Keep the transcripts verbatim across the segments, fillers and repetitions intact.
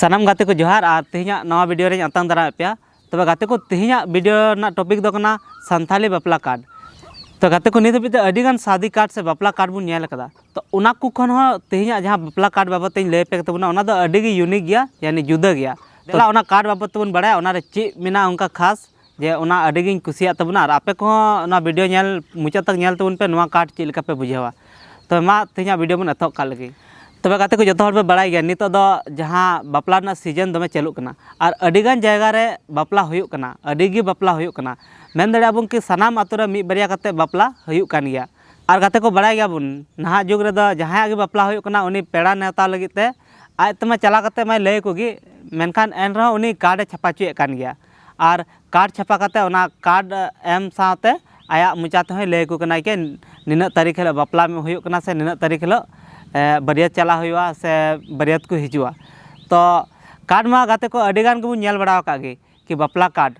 ᱥᱟᱱᱟᱢ ᱜᱟᱛᱮ ᱠᱚ ᱡᱚᱦᱟᱨ, ᱟᱨ ᱛᱮᱦᱮᱧᱟᱜ ᱱᱟᱣᱟ ᱵᱷᱤᱰᱤᱭᱳ ᱨᱮᱧ ᱟᱛᱟᱝ ᱫᱟᱨᱟᱢᱮᱫ ᱯᱮᱭᱟ᱾ ᱛᱚᱵᱮ ᱜᱟᱛᱮ ᱠᱚ, ᱛᱮᱦᱮᱧᱟᱜ ᱵᱷᱤᱰᱤᱭᱳ ᱨᱮᱱᱟᱜ ᱴᱚᱯᱤᱠ ᱫᱚ ᱠᱟᱱᱟ ᱥᱟᱱᱛᱷᱟᱞᱤ ᱵᱟᱯᱞᱟ ᱠᱟᱨᱰ᱾ ᱛᱚ ᱜᱟᱛᱮ ᱠᱚ, ᱱᱤᱛ ᱦᱟᱹᱵᱤᱡ ᱛᱮ ᱟᱹᱰᱤ ᱜᱟᱱ ᱥᱟᱫᱤ ᱠᱟᱨᱰ ᱥᱮ ᱵᱟᱯᱞᱟ ᱠᱟᱨᱰ ᱵᱚᱱ ᱧᱮᱞ ᱟᱠᱟᱫᱟ᱾ ᱛᱚ ᱚᱱᱟ ᱠᱚ ᱠᱷᱚᱱ ᱦᱚᱸ ᱛᱮᱦᱮᱧᱟᱜ ᱡᱟᱦᱟᱸ ᱵᱟᱯᱞᱟ ᱠᱟᱨᱰ ᱵᱟᱵᱚᱫ ᱛᱮᱧ ᱞᱟᱹᱭ ᱟᱯᱮ ᱛᱟᱵᱚᱱᱟ, ᱚᱱᱟ ᱫᱚ ᱟᱹᱰᱤ ᱜᱮ ᱤᱭᱩᱱᱤᱠ ᱜᱮᱭᱟ, ᱭᱟᱱᱤ ᱡᱩᱫᱟᱹ ᱜᱮᱭᱟ᱾ ᱫᱮᱞᱟ ᱚᱱᱟ ᱠᱟᱨᱰ ᱵᱟᱵᱚᱫ ᱛᱮᱵᱚᱱ ᱵᱟᱲᱟᱭᱟ, ᱚᱱᱟ ᱨᱮ ᱪᱮᱫ ᱢᱮᱱᱟᱜᱼᱟ ᱚᱱᱠᱟ ᱠᱷᱟᱥ, ᱡᱮ ᱚᱱᱟ ᱟᱹᱰᱤ ᱜᱤᱧ ᱠᱩᱥᱤᱭᱟᱜ ᱛᱟᱵᱚᱱᱟ᱾ ᱟᱨ ᱟᱯᱮ ᱠᱚᱦᱚᱸ ᱱᱚᱣᱟ ᱵᱷᱤᱰᱤᱭᱳ ᱧᱮᱞ ᱢᱩᱪᱟᱹᱫ ᱛᱟᱠ ᱧᱮᱞ ᱛᱟᱵᱚᱱ ᱯᱮ, ᱱᱚᱣᱟ ᱠᱟᱨᱰ ᱪᱮᱫ ᱞᱮᱠᱟ ᱯᱮ ᱵᱩᱡᱷᱟᱹᱣᱟ᱾ ᱛᱚᱵᱮ ᱢᱟ ᱛᱮᱦᱮᱧᱟᱜ ᱵᱷᱤᱰᱤᱭᱳ ᱵᱚᱱ ᱮᱛᱚᱦᱚᱵ ᱠᱟᱜ ᱞᱮᱜᱮ᱾ ᱛᱚᱵᱮ ᱜᱟᱛᱮ ᱠᱚ, ᱡᱚᱛᱚ ᱦᱚᱲ ᱯᱮ ᱵᱟᱲᱟᱭ ᱜᱮᱭᱟ, ᱱᱤᱛᱚᱜ ᱫᱚ ᱡᱟᱦᱟᱸ ᱵᱟᱯᱞᱟ ᱨᱮᱱᱟᱜ ᱥᱤᱡᱮᱱ ᱫᱚᱢᱮ ᱪᱟᱹᱞᱩᱜ ᱠᱟᱱᱟ, ᱟᱨ ᱟᱹᱰᱤ ᱜᱟᱱ ᱡᱟᱭᱜᱟ ᱨᱮ ᱵᱟᱯᱞᱟ ᱦᱩᱭᱩᱜ ᱠᱟᱱᱟ, ᱟᱹᱰᱤ ᱜᱮ ᱵᱟᱯᱞᱟ ᱦᱩᱭᱩᱜ ᱠᱟᱱᱟ᱾ ᱢᱮᱱ ᱫᱟᱲᱮᱭᱟᱜᱼᱟ ᱵᱚᱱ ᱠᱤ ᱥᱟᱱᱟᱢ ᱟᱛᱳ ᱨᱮ ᱢᱤᱫ ᱵᱟᱨᱭᱟ ᱠᱟᱛᱮ ᱵᱟᱯᱞᱟ ᱦᱩᱭᱩᱜ ᱠᱟᱱ ᱜᱮᱭᱟ᱾ ᱟᱨ ᱜᱟᱛᱮ ᱠᱚ, ᱵᱟᱲᱟᱭ ᱜᱮᱭᱟᱵᱚᱱ, ᱱᱟᱦᱟᱜ ᱡᱩᱜᱽ ᱨᱮᱫᱚ ᱡᱟᱦᱟᱸᱭᱟᱜ ᱜᱮ ᱵᱟᱯᱞᱟ ᱦᱩᱭᱩᱜ ᱠᱟᱱᱟ, ᱩᱱᱤ ᱯᱮᱲᱟ ᱱᱮᱣᱛᱟ ᱞᱟᱹᱜᱤᱫ ᱛᱮ ᱟᱡ ᱛᱮᱢᱟ ᱪᱟᱞᱟᱣ ᱠᱟᱛᱮ ᱢᱟᱭ ᱞᱟᱹᱭ ᱟᱠᱚ ᱜᱮ, ᱢᱮᱱᱠᱷᱟᱱ ᱮᱱ ᱨᱮᱦᱚᱸ ᱩᱱᱤ ᱠᱟᱨᱰ ᱮ ᱪᱷᱟᱯᱟ ᱦᱚᱪᱚᱭᱮᱫ ᱠᱟᱱ ᱜᱮᱭᱟ᱾ ᱟᱨ ᱠᱟᱨᱰ ᱪᱷᱟᱯᱟ ᱠᱟᱛᱮ ᱚᱱᱟ ᱠᱟᱨᱰ ᱮᱢ ᱥᱟᱶᱛᱮ ᱟᱭᱟᱜ ᱢᱚᱪᱟ ᱛᱮᱦᱚᱸᱭ ᱞᱟᱹᱭ ᱟᱠᱚ ᱠᱟᱱᱟᱭ ᱠᱤ ᱱᱤᱱᱟᱹᱜ ᱛᱟᱹᱨᱤᱠᱷ ᱦᱤᱞᱳᱜ ᱵᱟᱯᱞᱟ ᱦᱩᱭᱩᱜ ᱠᱟᱱᱟ ᱥᱮ ᱱᱤᱱᱟᱹᱜ ᱛᱟᱹᱨᱤᱠᱷ ᱦᱤᱞᱳᱜ, ᱮ, ᱵᱟᱹᱨᱭᱟᱹᱛ ᱪᱟᱞᱟᱣ ᱦᱩᱭᱩᱜᱼᱟ ᱥᱮ ᱵᱟᱹᱨᱭᱟᱹᱛ ᱠᱚ ᱦᱤᱡᱩᱜᱼᱟ᱾ ᱛᱚ ᱠᱟᱨᱰ ᱢᱟ ᱜᱟᱛᱮ ᱠᱚ ᱟᱹᱰᱤ ᱜᱟᱱ ᱜᱮᱵᱚᱱ ᱧᱮᱞ ᱵᱟᱲᱟ ᱟᱠᱟᱫ ᱜᱮ, ᱠᱤ ᱵᱟᱯᱞᱟ ᱠᱟᱨᱰ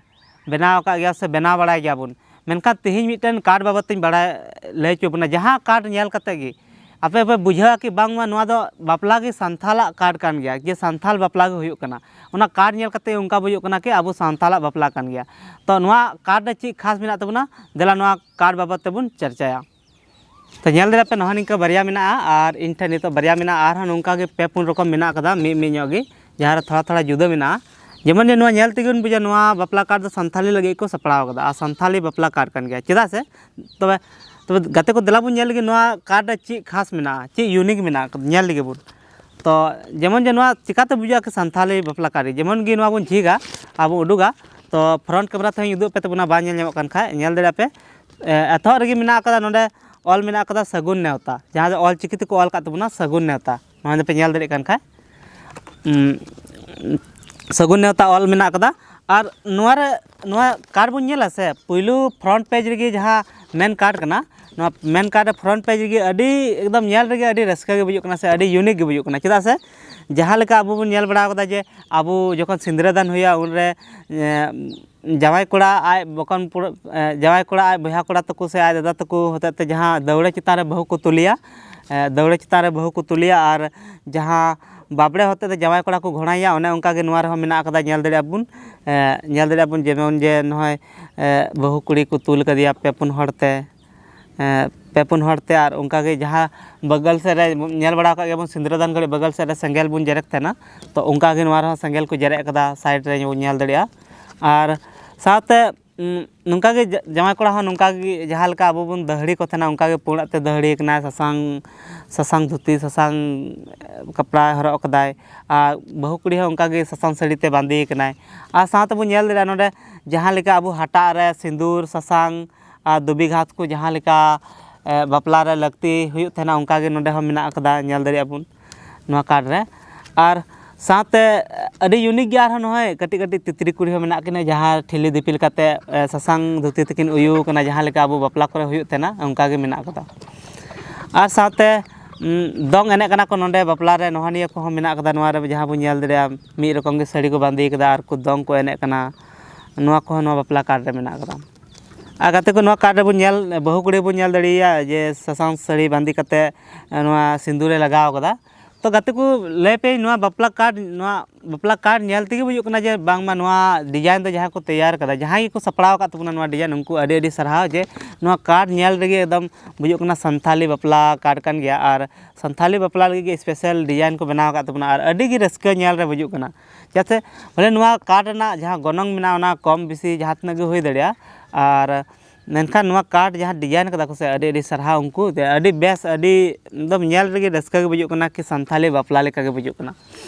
ᱵᱮᱱᱟᱣ ᱟᱠᱟᱫ ᱜᱮᱭᱟ ᱥᱮ ᱵᱮᱱᱟᱣ ᱵᱟᱲᱟᱭ ᱜᱮᱭᱟᱵᱚᱱ᱾ ᱢᱮᱱᱠᱷᱟᱱ ᱛᱮᱦᱮᱧ ᱢᱤᱫᱴᱮᱱ ᱠᱟᱨᱰ ᱵᱟᱵᱚᱫ ᱛᱤᱧ ᱵᱟᱲᱟᱭ ᱞᱟᱹᱭ ᱦᱚᱪᱚ ᱵᱚᱱᱟ, ᱡᱟᱦᱟᱸ ᱠᱟᱨᱰ ᱧᱮᱞ ᱠᱟᱛᱮ ᱜᱮ ᱟᱯᱮ ᱯᱮ ᱵᱩᱡᱷᱟᱹᱣᱟ ᱠᱤ ᱵᱟᱝᱢᱟ ᱱᱚᱣᱟ ᱫᱚ ᱵᱟᱯᱞᱟ ᱜᱮ ᱥᱟᱱᱛᱷᱟᱞᱟᱜ ᱠᱟᱨᱰ ᱠᱟᱱ ᱜᱮᱭᱟ, ᱡᱮ ᱥᱟᱱᱛᱷᱟᱞ ᱵᱟᱯᱞᱟ ᱜᱮ ᱦᱩᱭᱩᱜ ᱠᱟᱱᱟ᱾ ᱚᱱᱟ ᱠᱟᱨᱰ ᱧᱮᱞ ᱠᱟᱛᱮ ᱚᱱᱠᱟ ᱵᱩᱡᱩᱜ ᱠᱟᱱᱟ ᱠᱤ ᱟᱵᱚ ᱥᱟᱱᱛᱷᱟᱞᱟᱜ ᱵᱟᱯᱞᱟ ᱠᱟᱱ ᱜᱮᱭᱟ᱾ ᱛᱚ ᱱᱚᱣᱟ ᱠᱟᱨᱰ ᱨᱮ ᱪᱮᱫ ᱠᱷᱟᱥ ᱢᱮᱱᱟᱜ ᱛᱟᱵᱚᱱᱟ, ᱫᱮᱞᱟ ᱱᱚᱣᱟ ᱠᱟᱨᱰ ᱵᱟᱵᱚᱫ ᱛᱮᱵᱚᱱ ᱪᱟᱨᱪᱟᱭᱟ᱾ ᱛᱚ ᱧᱮᱞ ᱫᱟᱲᱮᱭᱟᱜ ᱯᱮ, ᱱᱚᱣᱟ ᱱᱤᱝᱠᱟᱹ ᱵᱟᱨᱭᱟ ᱢᱮᱱᱟᱜᱼᱟ, ᱟᱨ ᱤᱧ ᱴᱷᱮᱱ ᱱᱤᱛᱚᱜ ᱵᱟᱨᱭᱟ ᱢᱮᱱᱟᱜᱼᱟ, ᱟᱨᱦᱚᱸ ᱱᱚᱝᱠᱟ ᱜᱮ ᱯᱮ ᱯᱩᱱ ᱨᱚᱠᱚᱢ ᱢᱮᱱᱟᱜ ᱟᱠᱟᱫᱟ, ᱢᱤᱫ ᱢᱤᱫ ᱧᱚᱜ ᱜᱮ, ᱡᱟᱦᱟᱸ ᱨᱮ ᱛᱷᱚᱲᱟ ᱛᱷᱚᱲᱟ ᱡᱩᱫᱟᱹ ᱢᱮᱱᱟᱜᱼᱟ᱾ ᱡᱮᱢᱚᱱ ᱡᱮ ᱱᱚᱣᱟ ᱧᱮᱞ ᱛᱮᱜᱮ ᱵᱚᱱ ᱵᱩᱡᱟ ᱱᱚᱣᱟ ᱵᱟᱯᱞᱟ ᱠᱟᱨᱰ ᱫᱚ ᱥᱟᱱᱛᱷᱟᱞᱤ ᱞᱟᱹᱜᱤᱫ ᱠᱚ ᱥᱟᱯᱲᱟᱣ ᱟᱠᱟᱫᱟ, ᱟᱨ ᱥᱟᱱᱛᱷᱟᱞᱤ ᱵᱟᱯᱞᱟ ᱠᱟᱨᱰ ᱠᱟᱱ ᱜᱮᱭᱟ, ᱪᱮᱫᱟᱜ ᱥᱮ? ᱛᱚᱵᱮ, ᱛᱚᱵᱮ ᱜᱟᱛᱮ ᱠᱚ, ᱫᱮᱞᱟ ᱵᱚᱱ ᱧᱮᱞ ᱞᱮᱜᱮ ᱱᱚᱣᱟ ᱠᱟᱨᱰ ᱨᱮ ᱪᱮᱫ ᱠᱷᱟᱥ ᱢᱮᱱᱟᱜᱼᱟ, ᱪᱮᱫ ᱤᱭᱩᱱᱤᱠ ᱢᱮᱱᱟᱜᱼᱟ, ᱧᱮᱞ ᱞᱮᱜᱮ ᱵᱚᱱ᱾ ᱛᱚ ᱡᱮᱢᱚᱱ ᱡᱮ ᱱᱚᱣᱟ ᱪᱤᱠᱟᱛᱮ ᱵᱩᱡᱷᱟᱹᱜᱼᱟ ᱠᱤ ᱥᱟᱱᱛᱷᱟᱞᱤ ᱵᱟᱯᱞᱟ ᱠᱟᱨᱰ ᱨᱮ, ᱡᱮᱢᱚᱱ ᱜᱮ ᱱᱚᱣᱟ ᱵᱚᱱ ᱡᱷᱤᱡᱟ, ᱟᱵᱚ ᱩᱰᱩᱠᱟ, ᱛᱚ ᱯᱷᱨᱚᱱᱴ ᱠᱮᱢᱮᱨᱟ ᱛᱮᱦᱚᱸᱧ ᱩᱫᱩᱜ ᱟᱯᱮ ᱛᱟᱵᱚᱱᱟ, ᱵᱟᱝ ᱧᱮᱞ ᱧᱟᱢᱚᱜ ᱠᱟᱱ ᱠᱷᱟᱡ ᱧᱮᱞ ᱫᱟᱲᱮᱭᱟᱜ ᱯᱮ᱾ ᱮ, ᱮᱛᱚᱦᱚᱵ ᱨᱮᱜᱮ ᱢᱮᱱᱟᱜ ᱟᱠᱟᱫᱟ, ᱱᱚᱰᱮ ᱚᱞ ᱢᱮᱱᱟᱜ ᱟᱠᱟᱫᱟ ᱥᱟᱹᱜᱩᱱ ᱱᱮᱣᱛᱟ, ᱡᱟᱦᱟᱸ ᱫᱚ ᱚᱞ ᱪᱤᱠᱤ ᱛᱮᱠᱚ ᱚᱞ ᱠᱟᱜ ᱛᱟᱵᱚᱱᱟ ᱥᱟᱹᱜᱩᱱ ᱱᱮᱣᱛᱟ᱾ ᱱᱚᱣᱟ ᱫᱚᱯᱮ ᱧᱮᱞ ᱫᱟᱲᱮᱭᱟᱜ ᱠᱟᱱ ᱠᱷᱟᱡ, ᱩᱸ, ᱥᱟᱹᱜᱩᱱ ᱱᱮᱣᱛᱟ ᱚᱞ ᱢᱮᱱᱟᱜ ᱟᱠᱟᱫᱟ᱾ ᱟᱨ ᱱᱚᱣᱟ ᱨᱮ, ᱱᱚᱣᱟ ᱠᱟᱨᱰ ᱵᱚᱱ ᱧᱮᱞᱟ ᱥᱮ, ᱯᱩᱭᱞᱩ ᱯᱷᱨᱚᱱᱴ ᱯᱮᱡᱽ ᱨᱮᱜᱮ ᱡᱟᱦᱟᱸ ᱢᱮᱱ ᱠᱟᱨᱰ ᱠᱟᱱᱟ, ᱱᱚᱣᱟ ᱢᱮᱱ ᱠᱟᱨᱰ ᱨᱮ ᱯᱷᱨᱚᱱᱴ ᱯᱮᱡᱽ ᱨᱮᱜᱮ ᱟᱹᱰᱤ ᱮᱠᱫᱚᱢ ᱧᱮᱞ ᱨᱮᱜᱮ ᱟᱹᱰᱤ ᱨᱟᱹᱥᱠᱟᱹ ᱜᱮ ᱵᱩᱡᱩᱜ ᱠᱟᱱᱟ ᱥᱮ ᱟᱹᱰᱤ ᱤᱭᱩᱱᱤᱠ ᱜᱮ ᱵᱩᱡᱩᱜ ᱠᱟᱱᱟ᱾ ᱪᱮᱫᱟᱜ ᱥᱮ ᱡᱟᱦᱟᱸ ᱞᱮᱠᱟ ᱟᱵᱚ ᱵᱚᱱ ᱧᱮᱞ ᱵᱟᱲᱟ ᱟᱠᱟᱫᱟ ᱡᱮ ᱟᱵᱚ ᱡᱚᱠᱷᱚᱱ ᱥᱤᱸᱫᱽᱨᱟᱹ ᱫᱟᱱ ᱦᱩᱭᱩᱜᱼᱟ, ᱩᱱᱨᱮ, ᱮ, ᱡᱟᱶᱟᱭ ᱠᱚᱲᱟ ᱟᱡ ᱵᱚᱠᱚᱱ ᱯᱩᱨ-, ᱮ, ᱡᱟᱶᱟᱭ ᱠᱚᱲᱟ ᱟᱡ ᱵᱚᱭᱦᱟ ᱠᱚᱲᱟ ᱛᱟᱠᱚ ᱥᱮ ᱟᱡ ᱫᱟᱫᱟ ᱛᱟᱠᱚ ᱦᱚᱛᱮᱡ ᱛᱮ ᱡᱟᱦᱟᱸ ᱫᱟᱹᱣᱲᱟᱹ ᱪᱮᱛᱟᱱ ᱨᱮ ᱵᱟᱹᱦᱩ ᱠᱚ ᱛᱩᱞᱮᱭᱟ, ᱮ, ᱫᱟᱹᱣᱲᱟᱹ ᱪᱮᱛᱟᱱ ᱨᱮ ᱵᱟᱹᱦᱩ ᱠᱚ ᱛᱩᱞᱮᱭᱟ, ᱟᱨ ᱡᱟᱦᱟᱸ ᱵᱟᱵᱽᱲᱮ ᱦᱚᱛᱮ ᱛᱮ ᱡᱟᱶᱟᱭ ᱠᱚᱲᱟ ᱠᱚ ᱜᱷᱚᱲᱟᱭᱮᱭᱟ, ᱚᱱᱮ ᱚᱱᱠᱟ ᱜᱮ ᱱᱚᱣᱟ ᱨᱮᱦᱚᱸ ᱢᱮᱱᱟᱜ ᱟᱠᱟᱫᱟ, ᱧᱮᱞ ᱫᱟᱲᱮᱭᱟᱜᱼᱟ ᱵᱚᱱ᱾ ᱮ, ᱧᱮᱞ ᱫᱟᱲᱮᱭᱟᱜᱼᱟ ᱵᱚᱱ ᱡᱮᱢᱚᱱ ᱡᱮ ᱱᱚᱜᱼᱚᱭ, ᱮ, ᱵᱟᱹᱦᱩ ᱠᱩᱲᱤ ᱠᱚ ᱛᱩᱞ ᱠᱟᱫᱮᱭᱟ ᱯᱮ ᱯᱩᱱ ᱦᱚᱲ ᱛᱮ, ᱮ, ᱯᱮ ᱯᱩᱱ ᱦᱚᱲ ᱛᱮ, ᱟᱨ ᱚᱱᱠᱟ ᱜᱮ ᱡᱟᱦᱟᱸ ᱵᱟᱜᱟᱞ ᱥᱮᱫ ᱨᱮ ᱧᱮᱞ ᱵᱟᱲᱟ ᱟᱠᱟᱫ ᱜᱮᱭᱟ ᱵᱚᱱ, ᱥᱤᱸᱫᱽᱨᱟᱹᱫᱟᱱ ᱜᱷᱟᱹᱲᱤᱡ ᱵᱟᱜᱟᱞ ᱥᱮᱫ ᱨᱮ ᱥᱮᱸᱜᱮᱞ ᱵᱚᱱ ᱡᱮᱨᱮᱫ ᱛᱟᱦᱮᱱᱟ, ᱛᱚ ᱚᱱᱠᱟ ᱜᱮ ᱱᱚᱣᱟ ᱨᱮᱦᱚᱸ ᱥᱮᱸᱜᱮᱞ ᱠᱚ ᱡᱮᱨᱮᱫ ᱟᱠᱟᱫᱟ, ᱥᱟᱭᱤᱰ ᱨᱮ ᱵᱚᱱ ᱧᱮᱞ ᱫᱟᱲᱮᱭᱟᱜᱼᱟ᱾ ᱟᱨ ᱥᱟᱶᱛᱮ ᱩᱸ, ᱱᱚᱝᱠᱟ ᱜᱮ ᱡᱟ-, ᱡᱟᱶᱟᱭ ᱠᱚᱲᱟ ᱦᱚᱸ ᱱᱚᱝᱠᱟ ᱜᱮ ᱡᱟᱦᱟᱸ ᱞᱮᱠᱟ ᱟᱵᱚ ᱵᱚᱱ ᱫᱟᱹᱦᱲᱤ ᱠᱚ ᱛᱟᱦᱮᱱᱟ, ᱚᱱᱠᱟ ᱜᱮ ᱯᱩᱸᱰᱟᱜ ᱛᱮ ᱫᱟᱹᱦᱲᱤ ᱠᱟᱱᱟᱭ, ᱥᱟᱥᱟᱝ, ᱥᱟᱥᱟᱝ ᱫᱷᱩᱛᱤ, ᱥᱟᱥᱟᱝ ᱠᱟᱯᱲᱟ ᱦᱚᱨᱚᱜ ᱠᱟᱫᱟᱭ᱾ ᱟᱨ ᱵᱟᱹᱦᱩ ᱠᱩᱲᱤ ᱦᱚᱸ ᱚᱱᱠᱟ ᱜᱮ ᱥᱟᱥᱟᱝ ᱥᱟᱹᱲᱤ ᱛᱮ ᱵᱟᱸᱫᱮ ᱠᱟᱱᱟᱭ᱾ ᱟᱨ ᱥᱟᱶᱛᱮ ᱵᱚᱱ ᱧᱮᱞ ᱫᱟᱲᱮᱭᱟᱜᱼᱟ ᱱᱚᱰᱮ ᱡᱟᱦᱟᱸ ᱞᱮᱠᱟ ᱟᱵᱚ ᱦᱟᱴᱟᱜ ᱨᱮ ᱥᱤᱸᱫᱩᱨ, ᱥᱟᱥᱟᱝ ᱟᱨ ᱫᱷᱩᱵᱤ ᱜᱷᱟᱥ ᱠᱚ ᱡᱟᱦᱟᱸ ᱞᱮᱠᱟ, ᱮ, ᱵᱟᱯᱞᱟ ᱨᱮ ᱞᱟᱹᱠᱛᱤ ᱦᱩᱭᱩᱜ ᱛᱟᱦᱮᱱᱟ, ᱚᱱᱠᱟ ᱜᱮ ᱱᱚᱰᱮ ᱦᱚᱸ ᱢᱮᱱᱟᱜ ᱟᱠᱟᱫᱟ, ᱧᱮᱞ ᱫᱟᱲᱮᱭᱟᱜᱼᱟ ᱵᱚᱱ ᱱᱚᱣᱟ ᱠᱟᱨᱰ ᱨᱮ᱾ ᱟᱨ ᱥᱟᱶᱛᱮ ᱟᱹᱰᱤ unique ᱜᱮ ᱟᱨᱦᱚᱸ ᱱᱚᱜᱼᱚᱭ ᱠᱟᱹᱴᱤᱡ ᱠᱟᱹᱴᱤᱡ ᱛᱤᱛᱨᱤ ᱠᱩᱲᱤ ᱦᱚᱸ ᱢᱮᱱᱟᱜ ᱠᱤᱱᱟᱹ, ᱡᱟᱦᱟᱸ ᱴᱷᱤᱞᱤ ᱫᱤᱯᱤᱞ ᱠᱟᱛᱮ, ᱮ, ᱥᱟᱥᱟᱝ ᱫᱷᱩᱛᱤ ᱛᱮᱠᱤᱱ ᱩᱭᱩ ᱠᱟᱱᱟ, ᱡᱟᱦᱟᱸ ᱞᱮᱠᱟ ᱟᱵᱚ ᱵᱟᱯᱞᱟ ᱠᱚᱨᱮ ᱦᱩᱭᱩᱜ ᱛᱟᱦᱮᱱᱟ, ᱚᱱᱠᱟ ᱜᱮ ᱢᱮᱱᱟᱜ ᱟᱠᱟᱫᱟ᱾ ᱟᱨ ᱥᱟᱶᱛᱮ, ᱩᱸ, ᱫᱚᱝ ᱮᱱᱮᱡ ᱠᱟᱱᱟ ᱠᱚ ᱱᱚᱰᱮ ᱵᱟᱯᱞᱟ ᱨᱮ, ᱱᱚᱣᱟ ᱱᱤᱭᱟᱹ ᱠᱚᱦᱚᱸ ᱢᱮᱱᱟᱜ ᱟᱠᱟᱫᱟ᱾ ᱱᱚᱣᱟ ᱨᱮ ᱡᱟᱦᱟᱸ ᱵᱚᱱ ᱧᱮᱞ ᱫᱟᱲᱮᱭᱟᱜᱼᱟ, ᱢᱤᱫ ᱨᱚᱠᱚᱢ ᱜᱮ ᱥᱟᱹᱲᱤ ᱠᱚ ᱵᱟᱸᱫᱮ ᱠᱟᱫᱟ ᱟᱨ ᱠᱚ ᱫᱚᱝ ᱠᱚ ᱮᱱᱮᱡ ᱠᱟᱱᱟ, ᱱᱚᱣᱟ ᱠᱚᱦᱚᱸ ᱱᱚᱣᱟ ᱵᱟᱯᱞᱟ ᱠᱟᱨᱰ ᱨᱮ ᱢᱮᱱᱟᱜ ᱟᱠᱟᱫᱟ᱾ ᱟᱨ ᱜᱟᱛᱮ ᱠᱚ, ᱱᱚᱣᱟ ᱠᱟᱨᱰ ᱨᱮᱵᱚᱱ ᱧᱮᱞ, ᱵᱟᱹᱦᱩ ᱠᱩᱲᱤ ᱵᱚᱱ ᱧᱮᱞ ᱫᱟᱲᱮᱭᱟᱭᱟ ᱡᱮ ᱥᱟᱥᱟᱝ ᱥᱟᱹᱲᱤ ᱵᱟᱸᱫᱮ ᱠᱟᱛᱮ, ᱮ, ᱱᱚᱣᱟ ᱥᱤᱸᱫᱩᱨᱮ ᱞᱟᱜᱟᱣ ᱠᱟᱫᱟ᱾ ᱛᱚ ᱜᱟᱛᱮ ᱠᱚ, ᱞᱟᱹᱭ ᱯᱮ, ᱱᱚᱣᱟ ᱵᱟᱯᱞᱟ ᱠᱟᱨᱰ, ᱱᱚᱣᱟ ᱵᱟᱯᱞᱟ ᱠᱟᱨᱰ ᱧᱮᱞ ᱛᱮᱜᱮ ᱵᱩᱡᱩᱜ ᱠᱟᱱᱟ ᱡᱮ ᱵᱟᱝᱢᱟ ᱱᱚᱣᱟ design ᱫᱚ ᱡᱟᱦᱟᱸᱭ ᱠᱚ ᱛᱮᱭᱟᱨ ᱠᱟᱫᱟ, ᱡᱟᱦᱟᱸᱭ ᱜᱮᱠᱚ ᱥᱟᱯᱲᱟᱣ ᱟᱠᱟᱫ ᱛᱟᱵᱚᱱᱟ ᱱᱚᱣᱟ design, ᱩᱱᱠᱩ ᱟᱹᱰᱤ ᱟᱹᱰᱤ ᱥᱟᱨᱦᱟᱣ ᱡᱮ ᱱᱚᱣᱟ ᱠᱟᱨᱰ ᱧᱮᱞ ᱨᱮᱜᱮ ᱮᱠᱫᱚᱢ ᱵᱩᱡᱩᱜ ᱠᱟᱱᱟ ᱥᱟᱱᱛᱷᱟᱞᱤ ᱵᱟᱯᱞᱟ ᱠᱟᱨᱰ ᱠᱟᱱ ᱜᱮᱭᱟ᱾ ᱟᱨ ᱥᱟᱱᱛᱷᱟᱞᱤ ᱵᱟᱯᱞᱟ ᱞᱟᱹᱜᱤᱫ ᱜᱮ special design ᱠᱚ ᱵᱮᱱᱟᱣ ᱟᱠᱟᱫ ᱛᱟᱵᱚᱱᱟ, ᱟᱨ ᱟᱹᱰᱤ ᱜᱮ ᱨᱟᱹᱥᱠᱟᱹ ᱧᱮᱞ ᱨᱮ ᱵᱩᱡᱩᱜ ᱠᱟᱱᱟ᱾ ᱪᱮᱫᱟᱜ ᱥᱮ ᱵᱚᱞᱮ ᱱᱚᱣᱟ ᱠᱟᱨᱰ ᱨᱮᱱᱟᱜ ᱡᱟᱦᱟᱸ ᱜᱚᱱᱚᱝ ᱢᱮᱱᱟᱜᱼᱟ, ᱚᱱᱟ ᱠᱚᱢ ᱵᱮᱥᱤ ᱡᱟᱦᱟᱸ ᱛᱤᱱᱟᱹᱜ ᱜᱮ ᱦᱩᱭ ᱫᱟᱲᱮᱭᱟᱜᱼᱟ, ᱟᱨ ᱢᱮᱱᱠᱷᱟᱱ ᱱᱚᱣᱟ ᱠᱟᱨᱰ ᱡᱟᱦᱟᱸ design ᱠᱟᱫᱟ ᱠᱚ ᱥᱮ, ᱟᱹᱰᱤ ᱟᱹᱰᱤ ᱥᱟᱨᱦᱟᱣ ᱩᱱᱠᱩ, ᱟᱹᱰᱤ ᱵᱮᱥ, ᱟᱹᱰᱤ ᱮᱠᱫᱚᱢ ᱧᱮᱞ ᱨᱮᱜᱮ ᱨᱟᱹᱥᱠᱟᱹ ᱜᱮ ᱵᱩᱡᱩᱜ ᱠᱟᱱᱟ ᱠᱤ ᱥᱟᱱᱛᱷᱟᱞᱤ ᱵᱟᱯᱞᱟ ᱞᱮᱠᱟ ᱜᱮ ᱵᱩᱡᱩᱜ ᱠᱟᱱᱟ᱾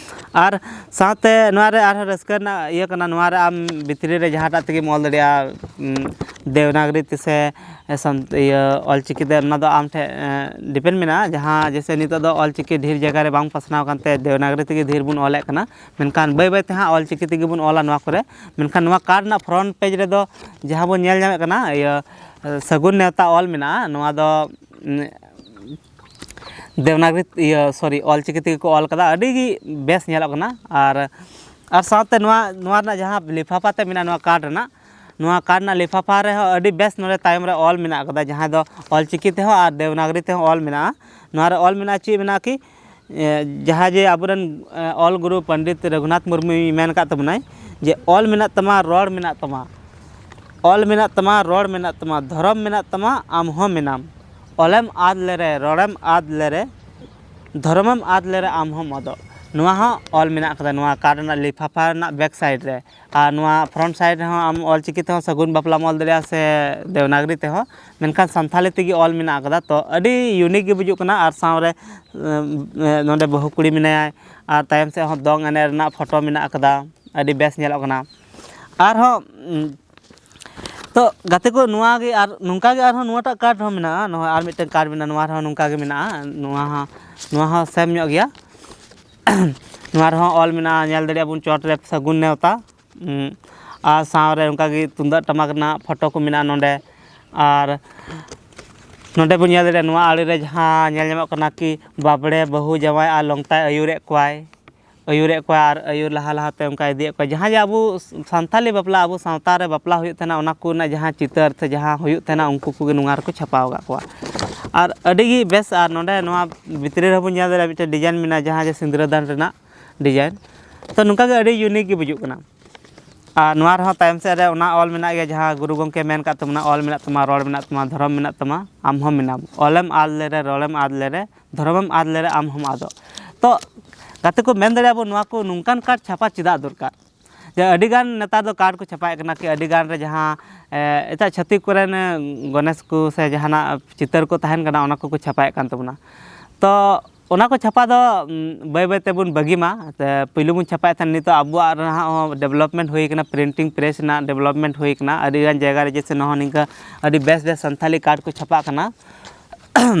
ᱟᱨ ᱥᱟᱶᱛᱮ ᱱᱚᱣᱟ ᱨᱮ ᱟᱨᱦᱚᱸ ᱨᱟᱹᱥᱠᱟᱹ ᱨᱮᱱᱟᱜ ᱤᱭᱟᱹ ᱠᱟᱱᱟ, ᱱᱚᱣᱟ ᱨᱮ ᱟᱢ ᱵᱷᱤᱛᱨᱤ ᱨᱮ ᱡᱟᱦᱟᱸᱴᱟᱜ ᱛᱮᱜᱮᱢ ᱚᱞ ᱫᱟᱲᱮᱭᱟᱜᱼᱟ, ᱩᱸ, ᱫᱮᱵᱽᱱᱟᱜᱽᱨᱤ ᱛᱮ ᱥᱮ, ᱮ, ᱥᱟᱱ-, ᱤᱭᱟᱹ, ᱚᱞᱪᱤᱠᱤ ᱛᱮ, ᱚᱱᱟ ᱫᱚ ᱟᱢ ᱴᱷᱮᱱ, ᱮ, depend ᱢᱮᱱᱟᱜᱼᱟ᱾ ᱡᱟᱦᱟᱸ ᱡᱮᱭᱥᱮ ᱱᱤᱛᱚᱜ ᱫᱚ ᱚᱞᱪᱤᱠᱤ ᱰᱷᱮᱨ ᱡᱟᱭᱜᱟ ᱨᱮ ᱵᱟᱝ ᱯᱟᱥᱱᱟᱣ ᱠᱟᱱᱛᱮ ᱫᱮᱵᱽᱱᱟᱜᱽᱨᱤ ᱛᱮᱜᱮ ᱰᱷᱮᱨ ᱵᱚᱱ ᱚᱞᱮᱫ ᱠᱟᱱᱟ, ᱢᱮᱱᱠᱷᱟᱱ ᱵᱟᱹᱭ ᱵᱟᱹᱭ ᱛᱮ ᱦᱟᱸᱜ ᱚᱞᱪᱤᱠᱤ ᱛᱮᱜᱮ ᱵᱚᱱ ᱚᱞᱟ ᱱᱚᱣᱟ ᱠᱚᱨᱮ᱾ ᱢᱮᱱᱠᱷᱟᱱ ᱱᱚᱣᱟ ᱠᱟᱨᱰ ᱨᱮᱱᱟᱜ front page ᱨᱮᱫᱚ ᱡᱟᱦᱟᱸ ᱵᱚᱱ ᱧᱮᱞ ᱧᱟᱢᱮᱫ ᱠᱟᱱᱟ, ᱤᱭᱟᱹ, ᱥᱟᱹᱜᱩᱱ ᱱᱮᱣᱛᱟ ᱚᱞ ᱢᱮᱱᱟᱜᱼᱟ, ᱱᱚᱣᱟ ᱫᱚ, ᱩᱸ, ᱫᱮᱵᱽᱱᱟᱜᱽᱨᱤ, ᱤᱭᱟᱹ, sorry, ᱚᱞᱪᱤᱠᱤ ᱛᱮᱜᱮ ᱠᱚ ᱚᱞ ᱠᱟᱫᱟ, ᱟᱹᱰᱤ ᱜᱮ ᱵᱮᱥ ᱧᱮᱞᱚᱜ ᱠᱟᱱᱟ᱾ ᱟᱨ, ᱟᱨ ᱥᱟᱶᱛᱮ ᱱᱚᱣᱟ, ᱱᱚᱣᱟ ᱨᱮᱱᱟᱜ ᱡᱟᱦᱟᱸ ᱞᱤᱯᱷᱟᱯᱷᱟ ᱛᱮ ᱢᱮᱱᱟᱜᱼᱟ ᱱᱚᱣᱟ ᱠᱟᱨᱰ ᱨᱮᱱᱟᱜ, ᱱᱚᱣᱟ ᱠᱟᱨᱰ ᱨᱮᱱᱟᱜ ᱞᱤᱯᱷᱟᱯᱷᱟ ᱨᱮᱦᱚᱸ ᱟᱹᱰᱤ ᱵᱮᱥ ᱱᱚᱰᱮ ᱛᱟᱭᱚᱢ ᱨᱮ ᱚᱞ ᱢᱮᱱᱟᱜ ᱠᱟᱫᱟ, ᱡᱟᱦᱟᱸ ᱫᱚ ᱚᱞᱪᱤᱠᱤ ᱛᱮᱦᱚᱸ ᱟᱨ ᱫᱮᱵᱽᱱᱟᱜᱽᱨᱤ ᱛᱮᱦᱚᱸ ᱚᱞ ᱢᱮᱱᱟᱜᱼᱟ᱾ ᱱᱚᱣᱟ ᱨᱮ ᱚᱞ ᱢᱮᱱᱟᱜᱼᱟ, ᱪᱮᱫ ᱢᱮᱱᱟᱜᱼᱟ ᱠᱤ, ᱡᱟᱦᱟᱸ ᱡᱮ ᱟᱵᱚᱨᱮᱱ ᱚᱞ ᱜᱩᱨᱩ ᱯᱚᱱᱰᱤᱛ ᱨᱚᱜᱷᱩᱱᱟᱛᱷ ᱢᱩᱨᱢᱩᱭ ᱢᱮᱱ ᱟᱠᱟᱫ ᱛᱟᱵᱚᱱᱟᱭ ᱡᱮ ᱚᱞ ᱢᱮᱱᱟᱜ ᱛᱟᱢᱟ, ᱨᱚᱲ ᱢᱮᱱᱟᱜ ᱛᱟᱢᱟ, ᱚᱞ ᱢᱮᱱᱟᱜ ᱛᱟᱢᱟ, ᱨᱚᱲ ᱢᱮᱱᱟᱜ ᱛᱟᱢᱟ, ᱫᱷᱚᱨᱚᱢ ᱢᱮᱱᱟᱜ ᱛᱟᱢᱟ, ᱟᱢ ᱦᱚᱸ ᱢᱮᱱᱟᱢ᱾ ᱚᱞᱮᱢ ᱟᱫ ᱞᱮᱨᱮ, ᱨᱚᱲᱮᱢ ᱟᱫ ᱞᱮᱨᱮ, ᱫᱷᱚᱨᱚᱢᱮᱢ ᱟᱫ ᱞᱮᱨᱮ, ᱟᱢ ᱦᱚᱸᱢ ᱟᱫᱚᱜ᱾ ᱱᱚᱣᱟ ᱦᱚᱸ ᱚᱞ ᱢᱮᱱᱟᱜ ᱠᱟᱫᱟ ᱱᱚᱣᱟ ᱠᱟᱨᱰ ᱨᱮᱱᱟᱜ ᱞᱤᱯᱷᱟᱯᱷᱟ ᱨᱮᱱᱟᱜ ᱵᱮᱠ ᱥᱟᱭᱤᱰ ᱨᱮ᱾ ᱟᱨ ᱱᱚᱣᱟ ᱯᱷᱨᱚᱱᱴ ᱥᱟᱭᱤᱰ ᱨᱮᱦᱚᱸ ᱟᱢ ᱚᱞ ᱪᱤᱠᱤ ᱛᱮᱦᱚᱸ ᱥᱟᱹᱜᱩᱱ ᱵᱟᱯᱞᱟᱢ ᱚᱞ ᱫᱟᱲᱮᱭᱟᱜᱼᱟ ᱥᱮ ᱫᱮᱵᱽᱱᱟᱜᱽᱨᱤ ᱛᱮᱦᱚᱸ, ᱢᱮᱱᱠᱷᱟᱱ ᱥᱟᱱᱛᱷᱟᱞᱤ ᱛᱮᱜᱮ ᱚᱞ ᱢᱮᱱᱟᱜ ᱠᱟᱫᱟ᱾ ᱛᱚ ᱟᱹᱰᱤ ᱤᱭᱩᱱᱤᱠ ᱜᱮ ᱵᱩᱡᱩᱜ ᱠᱟᱱᱟ᱾ ᱟᱨ ᱥᱟᱶᱨᱮ ᱱᱚᱰᱮ ᱵᱟᱹᱦᱩ ᱠᱩᱲᱤ ᱢᱮᱱᱟᱭᱟ, ᱟᱨ ᱛᱟᱭᱚᱢ ᱥᱮᱫ ᱦᱚᱸ ᱫᱚᱝ ᱮᱱᱮᱡ ᱨᱮᱱᱟᱜ ᱯᱷᱳᱴᱳ ᱢᱮᱱᱟᱜ ᱠᱟᱫᱟ, ᱟᱹᱰᱤ ᱵᱮᱥ ᱧᱮᱞᱚᱜ ᱠᱟᱱᱟ᱾ ᱟᱨᱦᱚᱸ ᱛᱚ ᱜᱟᱛᱮ ᱠᱚ, ᱱᱚᱣᱟ ᱜᱮ ᱟᱨ ᱱᱚᱝᱠᱟ ᱜᱮ ᱟᱨᱦᱚᱸ ᱱᱚᱣᱟᱴᱟᱜ ᱠᱟᱨᱰ ᱦᱚᱸ ᱢᱮᱱᱟᱜᱼᱟ, ᱱᱚᱣᱟ ᱟᱨ ᱢᱤᱫᱴᱮᱱ ᱠᱟᱨᱰ ᱢᱮᱱᱟᱜᱼᱟ, ᱱᱚᱣᱟ ᱨᱮᱦᱚᱸ ᱱᱚᱝᱠᱟ ᱜᱮ ᱢᱮᱱᱟᱜᱼᱟ, ᱱᱚᱣᱟ ᱦᱚᱸ ᱱᱚᱣᱟ ᱦᱚᱸ ᱥᱮᱢ ᱧᱚᱜ ᱜᱮᱭᱟ᱾ ᱱᱚᱣᱟ ᱨᱮᱦᱚᱸ ᱚᱞ ᱢᱮᱱᱟᱜᱼᱟ, ᱧᱮᱞ ᱫᱟᱲᱮᱭᱟᱜᱼᱟ ᱵᱚᱱ ᱪᱚᱴ ᱨᱮ ᱥᱟᱹᱜᱩᱱ ᱱᱮᱣᱛᱟ᱾ ᱩᱸ, ᱟᱨ ᱥᱟᱶᱨᱮ ᱚᱱᱠᱟᱜᱮ ᱛᱩᱢᱫᱟᱜ ᱴᱟᱢᱟᱠ ᱨᱮᱱᱟᱜ ᱯᱷᱳᱴᱳ ᱠᱚ ᱢᱮᱱᱟᱜᱼᱟ ᱱᱚᱰᱮ᱾ ᱟᱨ ᱱᱚᱰᱮ ᱵᱚᱱ ᱧᱮᱞ ᱫᱟᱲᱮᱭᱟᱜᱼᱟ, ᱱᱚᱣᱟ ᱟᱲᱮ ᱨᱮ ᱡᱟᱦᱟᱸ ᱧᱮᱞ ᱧᱟᱢᱚᱜ ᱠᱟᱱᱟ ᱠᱤ ᱵᱟᱵᱽᱲᱮ ᱵᱟᱹᱦᱩ ᱡᱟᱶᱟᱭ ᱟᱨ ᱞᱚᱝᱛᱟᱭ ᱟᱹᱭᱩᱨᱮᱫ ᱠᱚᱣᱟᱭ, ᱟᱹᱭᱩᱨᱮᱫ ᱠᱚᱣᱟᱭ ᱟᱨ ᱟᱹᱭᱩᱨ ᱞᱟᱦᱟ ᱞᱟᱦᱟᱛᱮ ᱚᱱᱠᱟ ᱤᱫᱤᱭᱮᱫ ᱠᱚᱣᱟᱭ᱾ ᱡᱟᱦᱟᱸ ᱡᱮ ᱟᱵᱚ ᱥᱟᱱᱛᱟᱞᱤ ᱵᱟᱯᱞᱟ, ᱟᱵᱚ ᱥᱟᱶᱛᱟ ᱨᱮ ᱵᱟᱯᱞᱟ ᱦᱩᱭᱩᱜ ᱛᱟᱦᱮᱱᱟ, ᱚᱱᱟ ᱠᱚ ᱨᱮᱱᱟᱜ ᱡᱟᱦᱟᱸ ᱪᱤᱛᱟᱹᱨ ᱥᱮ ᱡᱟᱦᱟᱸ ᱦᱩᱭᱩᱜ ᱛᱟᱦᱮᱱᱟ, ᱩᱱᱠᱩ ᱠᱚᱜᱮ ᱱᱚᱣᱟ ᱨᱮᱠᱚ ᱪᱷᱟᱯᱟᱣ ᱟᱠᱟᱫ ᱠᱚᱣᱟ᱾ ᱟᱨ ᱟᱹᱰᱤ ᱜᱮ ᱵᱮᱥ᱾ ᱟᱨ ᱱᱚᱰᱮ ᱱᱚᱣᱟ ᱵᱷᱤᱛᱨᱤ ᱨᱮᱦᱚᱸ ᱵᱚᱱ ᱧᱮᱞ ᱫᱟᱲᱮᱭᱟᱜᱼᱟ, ᱢᱤᱫᱴᱮᱱ ᱰᱤᱡᱟᱭᱤᱱ ᱢᱮᱱᱟᱜᱼᱟ, ᱡᱟᱦᱟᱸ ᱡᱮ ᱥᱤᱸᱫᱽᱨᱟᱹ ᱫᱟᱱ ᱨᱮᱱᱟᱜ ᱰᱤᱡᱟᱭᱤᱱ᱾ ᱛᱚ ᱱᱚᱝᱠᱟ ᱜᱮ ᱟᱹᱰᱤ ᱤᱭᱩᱱᱤᱠ ᱜᱮ ᱵᱩᱡᱩᱜ ᱠᱟᱱᱟ᱾ ᱟᱨ ᱱᱚᱣᱟ ᱨᱮᱦᱚᱸ ᱛᱟᱭᱚᱢ ᱥᱮᱫ ᱨᱮ ᱚᱱᱟ ᱚᱞ ᱢᱮᱱᱟᱜ ᱜᱮᱭᱟ, ᱡᱟᱦᱟᱸ ᱜᱩᱨᱩ ᱜᱚᱢᱠᱮ ᱢᱮᱱ ᱠᱟᱜ ᱛᱟᱵᱚᱱᱟ, "ᱚᱞ ᱢᱮᱱᱟᱜ ᱛᱟᱢᱟ, ᱨᱚᱲ ᱢᱮᱱᱟᱜ ᱛᱟᱢᱟ, ᱫᱷᱚᱨᱚᱢ ᱢᱮᱱᱟᱜ ᱛᱟᱢᱟ, ᱟᱢ ᱦᱚᱸ ᱢᱮᱱᱟᱢ᱾ ᱚᱞᱮᱢ ᱟᱫ ᱞᱮᱨᱮ, ᱨᱚᱲᱮᱢ ᱟᱫ ᱞᱮᱨᱮ, ᱫᱷᱚᱨᱚᱢᱮᱢ ᱟᱫ ᱞᱮᱨᱮ, ᱟᱢ ᱦᱚᱸᱢ ᱟᱫᱚᱜ᱾" ᱛᱚ ᱜᱟᱛᱮ ᱠᱚ, ᱢᱮᱱ ᱫᱟᱲᱮᱭᱟᱜᱼᱟ ᱵᱚᱱ, ᱱᱚᱣᱟ ᱠᱚ ᱱᱚᱝᱠᱟᱱ ᱠᱟᱨᱰ ᱪᱷᱟᱯᱟ ᱪᱮᱫᱟᱜ ᱫᱚᱨᱠᱟᱨ? ᱡᱮ ᱟᱹᱰᱤᱜᱟᱱ ᱱᱮᱛᱟᱨ ᱫᱚ ᱠᱟᱨᱰ ᱠᱚ ᱪᱷᱟᱯᱟᱭᱮᱫ ᱠᱟᱱᱟ ᱠᱤ ᱟᱹᱰᱤᱜᱟᱱ ᱨᱮ ᱡᱟᱦᱟᱸ, ᱮ, ᱮᱴᱟᱜ ᱪᱷᱟᱹᱛᱤᱠ ᱠᱚᱨᱮᱱ, ᱮ, ᱜᱚᱱᱮᱥ ᱠᱚ ᱥᱮ ᱡᱟᱦᱟᱱᱟᱜ ᱪᱤᱛᱟᱹᱨ ᱠᱚ ᱛᱟᱦᱮᱱ ᱠᱟᱱᱟ, ᱚᱱᱟ ᱠᱚᱠᱚ ᱪᱷᱟᱯᱟᱭᱮᱫ ᱠᱟᱱ ᱛᱟᱵᱚᱱᱟ᱾ ᱛᱚ ᱚᱱᱟ ᱠᱚ ᱪᱷᱟᱯᱟ ᱫᱚ, ᱩᱢ, ᱵᱟᱹᱭ ᱵᱟᱹᱭ ᱛᱮᱵᱚᱱ ᱵᱟᱹᱜᱤ ᱢᱟ᱾ ᱛᱮ ᱯᱩᱭᱞᱩ ᱵᱚᱱ ᱪᱷᱟᱯᱟᱭᱮᱫ ᱛᱟᱦᱮᱱ, ᱱᱤᱛᱚᱜ ᱟᱵᱚᱣᱟᱜ ᱨᱮᱱᱟᱜ ᱦᱚᱸ ᱰᱮᱵᱷᱞᱚᱯᱢᱮᱱᱴ ᱦᱩᱭ ᱠᱟᱱᱟ, ᱯᱨᱤᱱᱴᱤᱝ ᱯᱨᱮᱥ ᱨᱮᱱᱟᱜ ᱰᱮᱵᱷᱞᱚᱯᱢᱮᱱᱴ ᱦᱩᱭ ᱠᱟᱱᱟ᱾ ᱟᱹᱰᱤᱜᱟᱱ ᱡᱟᱭᱜᱟ ᱨᱮ ᱡᱮᱭᱥᱮ ᱱᱚᱣᱟ ᱱᱤᱝᱠᱟᱹ ᱟᱹᱰᱤ ᱵᱮᱥ ᱵᱮᱥ ᱥᱟᱱᱛᱷᱟᱞᱤ ᱠᱟᱨᱰ ᱠᱚ ᱪᱷᱟᱯᱟᱜ ᱠᱟᱱᱟ᱾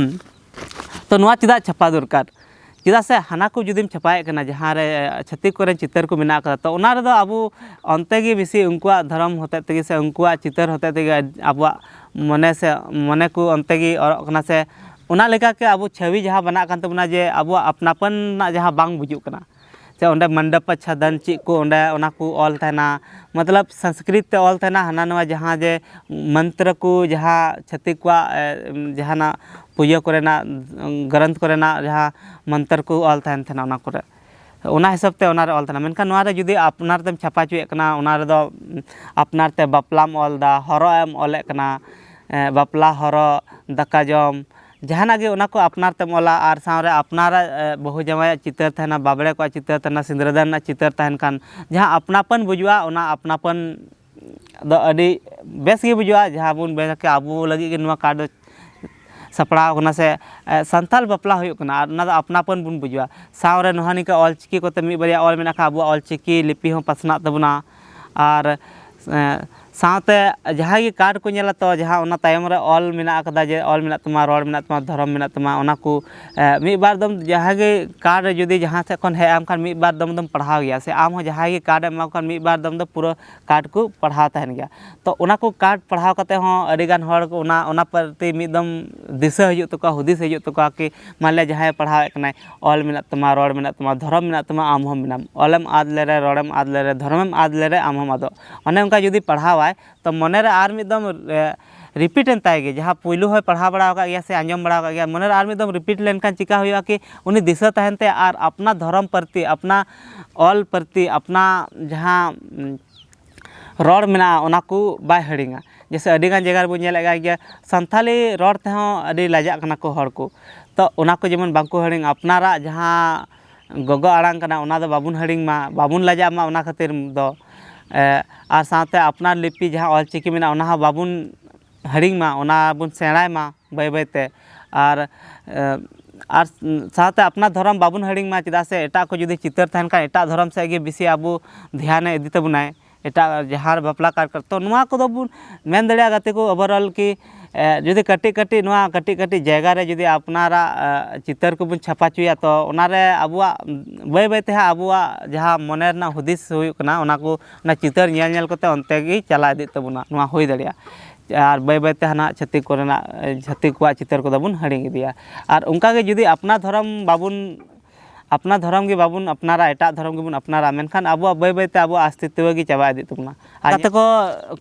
ᱛᱚ ᱱᱚᱣᱟ ᱪᱮᱫᱟᱜ ᱪᱷᱟᱯᱟ ᱫᱚᱨᱠᱟᱨ? ᱪᱮᱫᱟᱜ ᱥᱮ ᱦᱟᱱᱟ ᱠᱚ ᱡᱩᱫᱤᱢ ᱪᱷᱟᱯᱟᱭᱮᱫ ᱠᱟᱱᱟ, ᱡᱟᱦᱟᱸ ᱨᱮ ᱪᱷᱟᱹᱛᱤᱠ ᱠᱚᱨᱮᱱ ᱪᱤᱛᱟᱹᱨ ᱠᱚ ᱢᱮᱱᱟᱜ ᱠᱟᱫᱟ, ᱛᱚ ᱚᱱᱟ ᱨᱮᱫᱚ ᱟᱵᱚ ᱚᱱᱛᱮ ᱜᱮ ᱵᱮᱥᱤ ᱩᱱᱠᱩᱣᱟᱜ ᱫᱷᱚᱨᱚᱢ ᱦᱚᱛᱮᱡ ᱛᱮᱜᱮ ᱥᱮ ᱩᱱᱠᱩᱣᱟᱜ ᱪᱤᱛᱟᱹᱨ ᱦᱚᱛᱮᱡ ᱛᱮᱜᱮ ᱟᱵᱚᱣᱟᱜ ᱢᱚᱱᱮ ᱥᱮ ᱢᱚᱱᱮ ᱠᱚ ᱚᱱᱛᱮ ᱜᱮ ᱚᱨᱚᱜ ᱠᱟᱱᱟ᱾ ᱥᱮ ᱚᱱᱟ ᱞᱮᱠᱟ ᱜᱮ ᱟᱵᱚ ᱪᱷᱚᱵᱤ ᱡᱟᱦᱟᱸ ᱵᱮᱱᱟᱜ ᱠᱟᱱ ᱛᱟᱵᱚᱱᱟ, ᱡᱮ ᱟᱵᱚᱣᱟᱜ ᱟᱯᱱᱟᱯᱚᱱ ᱨᱮᱱᱟᱜ ᱡᱟᱦᱟᱸ ᱵᱟᱝ ᱵᱩᱡᱩᱜ ᱠᱟᱱᱟ, ᱥᱮ ᱚᱸᱰᱮ ᱢᱚᱱᱰᱚᱯ ᱪᱷᱟᱫᱚᱱ ᱪᱮᱫ ᱠᱚ ᱚᱸᱰᱮ ᱚᱱᱟ ᱠᱚ ᱚᱞ ᱛᱟᱦᱮᱱᱟ, ᱢᱚᱛᱞᱚᱵ ᱥᱚᱝᱥᱠᱨᱤᱛ ᱛᱮ ᱚᱞ ᱛᱟᱦᱮᱱᱟ᱾ ᱦᱟᱱᱟ ᱱᱚᱣᱟ ᱡᱟᱦᱟᱸ ᱡᱮ ᱢᱚᱱᱛᱨᱚ ᱠᱚ, ᱡᱟᱦᱟᱸ ᱪᱷᱟᱹᱛᱤᱠ ᱠᱚᱣᱟᱜ ᱡᱟᱦᱟᱱᱟᱜ ᱯᱩᱡᱟᱹ ᱠᱚᱨᱮᱱᱟᱜ, ᱜᱨᱚᱱᱛᱷ ᱠᱚᱨᱮᱱᱟᱜ ᱡᱟᱦᱟᱸ ᱢᱚᱱᱛᱨᱚ ᱠᱚ ᱚᱞ ᱛᱟᱦᱮᱱ ᱛᱟᱦᱮᱱᱟ ᱚᱱᱟ ᱠᱚᱨᱮ, ᱚᱱᱟ ᱦᱤᱥᱟᱹᱵ ᱛᱮ ᱚᱱᱟᱨᱮ ᱚᱞ ᱛᱟᱦᱮᱱᱟ᱾ ᱢᱮᱱᱠᱷᱟᱱ ᱱᱚᱣᱟ ᱨᱮ ᱡᱩᱫᱤ ᱟᱯᱱᱟᱨ ᱛᱮᱢ ᱪᱷᱟᱯᱟ ᱦᱚᱪᱚᱭᱮᱫ ᱠᱟᱱᱟ, ᱚᱱᱟ ᱨᱮᱫᱚ ᱟᱯᱱᱟᱨ ᱛᱮ ᱵᱟᱯᱞᱟᱢ ᱚᱞ ᱮᱫᱟ, ᱦᱚᱨᱚᱜ ᱮᱢ ᱚᱞᱮᱫ ᱠᱟᱱᱟ, ᱵᱟᱯᱞᱟ ᱦᱚᱨᱚᱜ, ᱫᱟᱠᱟ ᱡᱚᱢ, ᱡᱟᱦᱟᱱᱟᱜ ᱜᱮ ᱚᱱᱟ ᱠᱚ ᱟᱯᱱᱟᱨ ᱛᱮᱢ ᱚᱞᱟ᱾ ᱟᱨ ᱥᱟᱶᱨᱮ ᱟᱯᱱᱟᱨᱟᱜ ᱵᱟᱹᱦᱩ ᱡᱟᱶᱟᱭᱟᱜ ᱪᱤᱛᱟᱹᱨ ᱛᱟᱦᱮᱱᱟ, ᱵᱟᱵᱽᱲᱮ ᱠᱚᱣᱟᱜ ᱪᱤᱛᱟᱹᱨ ᱛᱟᱦᱮᱱᱟ, ᱥᱤᱸᱫᱽᱨᱟᱹᱫᱟᱱ ᱨᱮᱱᱟᱜ ᱪᱤᱛᱟᱹᱨ ᱛᱟᱦᱮᱱ ᱠᱷᱟᱱ, ᱡᱟᱦᱟᱸ ᱟᱯᱱᱟᱯᱚᱱ ᱵᱩᱡᱩᱜᱼᱟ, ᱚᱱᱟ ᱟᱯᱱᱟᱯᱚᱱ ᱫᱚ ᱟᱹᱰᱤ ᱵᱮᱥ ᱜᱮ ᱵᱩᱡᱩᱜᱼᱟ᱾ ᱡᱟᱦᱟᱸ ᱵᱚᱱ ᱢᱮᱱᱟ ᱠᱤ ᱟᱵᱚ ᱞᱟᱹᱜᱤᱫ ᱜᱮ ᱱᱚᱣᱟ ᱠᱟᱨᱰ ᱫᱚ ᱥᱟᱯᱲᱟᱣ ᱠᱟᱱᱟ ᱥᱮ ᱥᱟᱱᱛᱟᱲ ᱵᱟᱯᱞᱟ ᱦᱩᱭᱩᱜ ᱠᱟᱱᱟ, ᱟᱨ ᱚᱱᱟ ᱫᱚ ᱟᱯᱱᱟᱯᱚᱱ ᱵᱚᱱ ᱵᱩᱡᱩᱜᱼᱟ᱾ ᱥᱟᱶᱨᱮ ᱱᱚᱣᱟ ᱱᱤᱝᱠᱟ ᱚᱞ ᱪᱤᱠᱤ ᱠᱚᱛᱮ ᱢᱤᱫ ᱵᱟᱨᱭᱟ ᱚᱞ ᱢᱮᱱᱟᱜ ᱠᱷᱟᱱ ᱟᱵᱚᱣᱟᱜ ᱚᱞ ᱪᱤᱠᱤ ᱞᱤᱯᱤ ᱦᱚᱸ ᱯᱟᱥᱱᱟᱜ ᱛᱟᱵᱚᱱᱟ᱾ ᱟᱨ ᱥᱟᱶᱛᱮ ᱡᱟᱦᱟᱸᱭ ᱜᱮ ᱠᱟᱨᱰ ᱠᱚ ᱧᱮᱞᱟ ᱛᱚ, ᱡᱟᱦᱟᱸ ᱚᱱᱟ ᱛᱟᱭᱚᱢ ᱨᱮ ᱚᱞ ᱢᱮᱱᱟᱜ ᱟᱠᱟᱫᱟ ᱡᱮ ᱚᱞ ᱢᱮᱱᱟᱜ ᱛᱟᱢᱟ, ᱨᱚᱲ ᱢᱮᱱᱟᱜ ᱛᱟᱢᱟ, ᱫᱷᱚᱨᱚᱢ ᱢᱮᱱᱟᱜ ᱛᱟᱢᱟ, ᱚᱱᱟ ᱠᱚ ᱢᱤᱫ ᱵᱟᱨ ᱫᱚᱢ ᱡᱟᱦᱟᱸ ᱜᱮ ᱠᱟᱨᱰ ᱡᱩᱫᱤ ᱡᱟᱦᱟᱸ ᱥᱮᱫ ᱠᱷᱚᱱ ᱦᱮᱡ ᱟᱢ ᱠᱷᱟᱱ ᱢᱤᱫ ᱵᱟᱨ ᱫᱚᱢ ᱫᱚᱢ ᱯᱟᱲᱦᱟᱣ ᱜᱮᱭᱟ, ᱥᱮ ᱟᱢ ᱦᱚᱸ ᱡᱟᱦᱟᱸᱭ ᱜᱮ ᱠᱟᱨᱰ ᱮᱢ ᱮᱢᱟ ᱠᱚ ᱠᱷᱟᱱ ᱢᱤᱫ ᱵᱟᱨ ᱫᱚᱢ ᱫᱚ ᱯᱩᱨᱟᱹ ᱠᱟᱨᱰ ᱠᱚ ᱯᱟᱲᱦᱟᱣ ᱛᱟᱦᱮᱱ ᱜᱮᱭᱟ᱾ ᱛᱚ ᱚᱱᱟ ᱠᱚ ᱠᱟᱨᱰ ᱯᱟᱲᱦᱟᱣ ᱠᱟᱛᱮ ᱦᱚᱸ ᱟᱹᱰᱤ ᱜᱟᱱ ᱦᱚᱲ ᱠᱚ ᱚᱱᱟ, ᱚᱱᱟ ᱯᱨᱚᱛᱤ ᱢᱤᱫ ᱫᱚᱢ ᱫᱤᱥᱟᱹ ᱦᱤᱡᱩᱜ ᱛᱟᱠᱚᱣᱟ ᱠᱤ ᱢᱟᱱᱞᱮ ᱡᱟᱦᱟᱸᱭ ᱯᱟᱲᱦᱟᱣᱮᱫ ᱠᱟᱱᱟᱭ, ᱚᱞ ᱢᱮᱱᱟᱜ ᱛᱟᱢᱟ, ᱨᱚᱲ ᱢᱮᱱᱟᱜ ᱛᱟᱢᱟ, ᱫᱷᱚᱨᱚᱢ ᱢᱮᱱᱟᱜ ᱛᱟᱢᱟ, ᱟᱢ ᱦᱚᱸᱢ ᱢᱮᱱᱟᱢ, ᱚᱞᱮᱢ ᱟᱫ ᱞᱮᱨᱮ, ᱨᱚᱲᱮᱢ ᱟᱫ ᱞᱮᱨᱮ, ᱫᱷᱚᱨᱚᱢᱮᱢ ᱟᱫ ᱞᱮᱨᱮ, ᱟᱢ ᱦᱚᱸᱢ ᱟᱫᱚᱜ᱾ ᱚᱱᱮ ᱚᱱᱠᱟ ᱡᱩᱫᱤ ᱯᱟᱲᱦᱟᱣᱟᱭ, ᱛᱚ ᱢᱚᱱᱮᱨᱮ ᱟᱨ ᱢᱤᱫ ᱫᱚᱢ ᱨᱤᱯᱤᱴ ᱮᱱ ᱛᱟᱭ ᱜᱮ, ᱡᱟᱦᱟᱸ ᱯᱩᱭᱞᱩ ᱦᱚᱸᱭ ᱯᱟᱲᱦᱟᱣ ᱵᱟᱲᱟ ᱟᱠᱟᱫ ᱜᱮᱭᱟ ᱥᱮ ᱟᱸᱡᱚᱢ ᱵᱟᱲᱟ ᱟᱠᱟᱫ ᱜᱮᱭᱟ, ᱢᱚᱱᱮᱨᱮ ᱟᱨ ᱢᱤᱫ ᱫᱚᱢ ᱨᱤᱯᱤᱴ ᱞᱮᱱᱠᱷᱟᱱ ᱪᱤᱠᱟ ᱦᱩᱭᱩᱜᱼᱟ ᱠᱤ ᱩᱱᱤ ᱫᱤᱥᱟᱹ ᱛᱟᱦᱮᱱ ᱛᱟᱭᱟ, ᱟᱨ ᱟᱯᱱᱟ ᱫᱷᱚᱨᱚᱢ ᱯᱨᱚᱛᱤ, ᱟᱯᱱᱟ ᱚᱞ ᱯᱨᱚᱛᱤ, ᱟᱯᱱᱟ ᱡᱟᱦᱟᱸ ᱨᱚᱲ ᱢᱮᱱᱟᱜᱼᱟ, ᱚᱱᱟ ᱠᱚ ᱵᱟᱭ ᱦᱤᱲᱤᱧᱟ᱾ ᱡᱮᱭᱥᱮ ᱟᱹᱰᱤᱜᱟᱱ ᱡᱟᱭᱜᱟ ᱨᱮᱵᱚᱱ ᱧᱮᱞᱮᱫ ᱠᱟᱱ ᱜᱮᱭᱟ, ᱥᱟᱱᱛᱷᱟᱞᱤ ᱨᱚᱲ ᱛᱮᱦᱚᱸ ᱟᱹᱰᱤ ᱞᱟᱡᱟᱜ ᱠᱟᱱᱟ ᱠᱚ ᱦᱚᱲ ᱠᱚ᱾ ᱛᱚ ᱚᱱᱟ ᱠᱚ ᱡᱮᱢᱚᱱ ᱵᱟᱝᱠᱚ ᱦᱤᱲᱤᱧ, ᱟᱯᱱᱟᱨᱟᱜ ᱡᱟᱦᱟᱸ ᱜᱚᱜᱚ ᱟᱲᱟᱝ ᱠᱟᱱᱟ, ᱚᱱᱟ ᱫᱚ ᱵᱟᱵᱚᱱ ᱦᱤᱲᱤᱧ ᱢᱟ, ᱵᱟᱵᱚᱱ ᱞᱟᱡᱟᱜ ᱢᱟ ᱚᱱᱟ ᱠᱷᱟᱹᱛᱤᱨ ᱫᱚ᱾ ᱮ, ᱟᱨ ᱥᱟᱶᱛᱮ ᱟᱯᱱᱟᱨ ᱞᱤᱯᱤ ᱡᱟᱦᱟᱸ ᱚᱞ ᱪᱤᱠᱤ ᱢᱮᱱᱟᱜᱼᱟ, ᱚᱱᱟ ᱦᱚᱸ ᱵᱟᱵᱚᱱ ᱦᱤᱲᱤᱧ ᱢᱟ, ᱚᱱᱟ ᱵᱚᱱ ᱥᱮᱬᱟᱭ ᱢᱟ ᱵᱟᱹᱭ ᱵᱟᱹᱭ ᱛᱮ᱾ ᱟᱨ, ᱮ, ᱟᱨ ᱥᱟᱶᱛᱮ ᱟᱯᱱᱟᱨ ᱫᱷᱚᱨᱚᱢ ᱵᱟᱵᱚᱱ ᱦᱤᱲᱤᱧ ᱢᱟ, ᱪᱮᱫᱟᱜ ᱥᱮ ᱮᱴᱟᱜ ᱠᱚ ᱡᱩᱫᱤ ᱪᱤᱛᱟᱹᱨ ᱛᱟᱦᱮᱱ ᱠᱷᱟᱱ, ᱮᱴᱟᱜ ᱫᱷᱚᱨᱚᱢ ᱥᱮᱫ ᱜᱮ ᱵᱮᱥᱤ ᱟᱵᱚ ᱫᱷᱮᱭᱟᱱᱮ ᱤᱫᱤ ᱛᱟᱵᱚᱱᱟᱭ, ᱮᱴᱟᱜ ᱡᱟᱦᱟᱸ ᱨᱮ ᱵᱟᱯᱞᱟ ᱠᱟᱨᱰ ᱠᱚᱨᱮ᱾ ᱛᱚ ᱱᱚᱣᱟ ᱠᱚᱫᱚ ᱵᱚᱱ ᱢᱮᱱ ᱫᱟᱲᱮᱭᱟᱜᱼᱟ ᱜᱟᱛᱮ ᱠᱚ, overall ᱠᱤ, ᱮ, ᱡᱩᱫᱤ ᱠᱟᱹᱴᱤᱡ ᱠᱟᱹᱴᱤᱡ, ᱱᱚᱣᱟ ᱠᱟᱹᱴᱤᱡ ᱠᱟᱹᱴᱤᱡ ᱡᱟᱭᱜᱟ ᱨᱮ ᱡᱩᱫᱤ ᱟᱯᱱᱟᱨᱟᱜ, ᱮ, ᱪᱤᱛᱟᱹᱨ ᱠᱚᱵᱚᱱ ᱪᱷᱟᱯᱟ ᱦᱚᱪᱚᱭᱟ, ᱛᱚ ᱚᱱᱟᱨᱮ ᱟᱵᱚᱣᱟᱜ ᱵᱟᱹᱭ ᱵᱟᱹᱭ ᱛᱮ ᱦᱟᱸᱜ ᱟᱵᱚᱣᱟᱜ ᱡᱟᱦᱟᱸ ᱢᱚᱱᱮ ᱨᱮᱱᱟᱜ ᱦᱩᱫᱤᱥ ᱦᱩᱭᱩᱜ ᱠᱟᱱᱟ, ᱚᱱᱟ ᱠᱚ, ᱚᱱᱟ ᱪᱤᱛᱟᱹᱨ ᱧᱮᱞ ᱧᱮᱞ ᱠᱟᱛᱮ ᱚᱱᱛᱮ ᱜᱮ ᱪᱟᱞᱟᱣ ᱤᱫᱤᱜ ᱛᱟᱵᱚᱱᱟ, ᱱᱚᱣᱟ ᱦᱩᱭ ᱫᱟᱲᱮᱭᱟᱜᱼᱟ᱾ ᱟᱨ ᱵᱟᱹᱭ ᱵᱟᱹᱭ ᱛᱮ ᱦᱟᱱᱟ ᱪᱷᱟᱹᱛᱤᱠ ᱠᱚᱨᱮᱱᱟᱜ, ᱮ, ᱪᱷᱟᱹᱛᱤᱠ ᱠᱚᱣᱟᱜ ᱪᱤᱛᱟᱹᱨ ᱠᱚᱫᱚ ᱵᱚᱱ ᱦᱤᱲᱤᱧ ᱤᱫᱤᱭᱟ᱾ ᱟᱨ ᱚᱱᱠᱟ ᱜᱮ ᱡᱩᱫᱤ ᱟᱯᱱᱟᱨ ᱫᱷᱚᱨᱚᱢ ᱵᱟᱵᱚᱱ ᱟᱯᱱᱟᱨ ᱫᱷᱚᱨᱚᱢ ᱜᱮ ᱵᱟᱵᱚᱱ ᱟᱯᱱᱟᱨᱟ, ᱮᱴᱟᱜ ᱫᱷᱚᱨᱚᱢ ᱜᱮᱵᱚᱱ ᱟᱯᱱᱟᱨᱟ, ᱢᱮᱱᱠᱷᱟᱱ ᱟᱵᱚᱣᱟᱜ ᱵᱟᱹᱭ ᱵᱟᱹᱭᱛᱮ ᱟᱵᱚᱣᱟᱜ ᱚᱥᱛᱤᱛᱣᱚ ᱜᱮ ᱪᱟᱵᱟ ᱤᱫᱤᱜ ᱛᱟᱵᱚᱱᱟ᱾ ᱟᱨ ᱜᱟᱛᱮ ᱠᱚ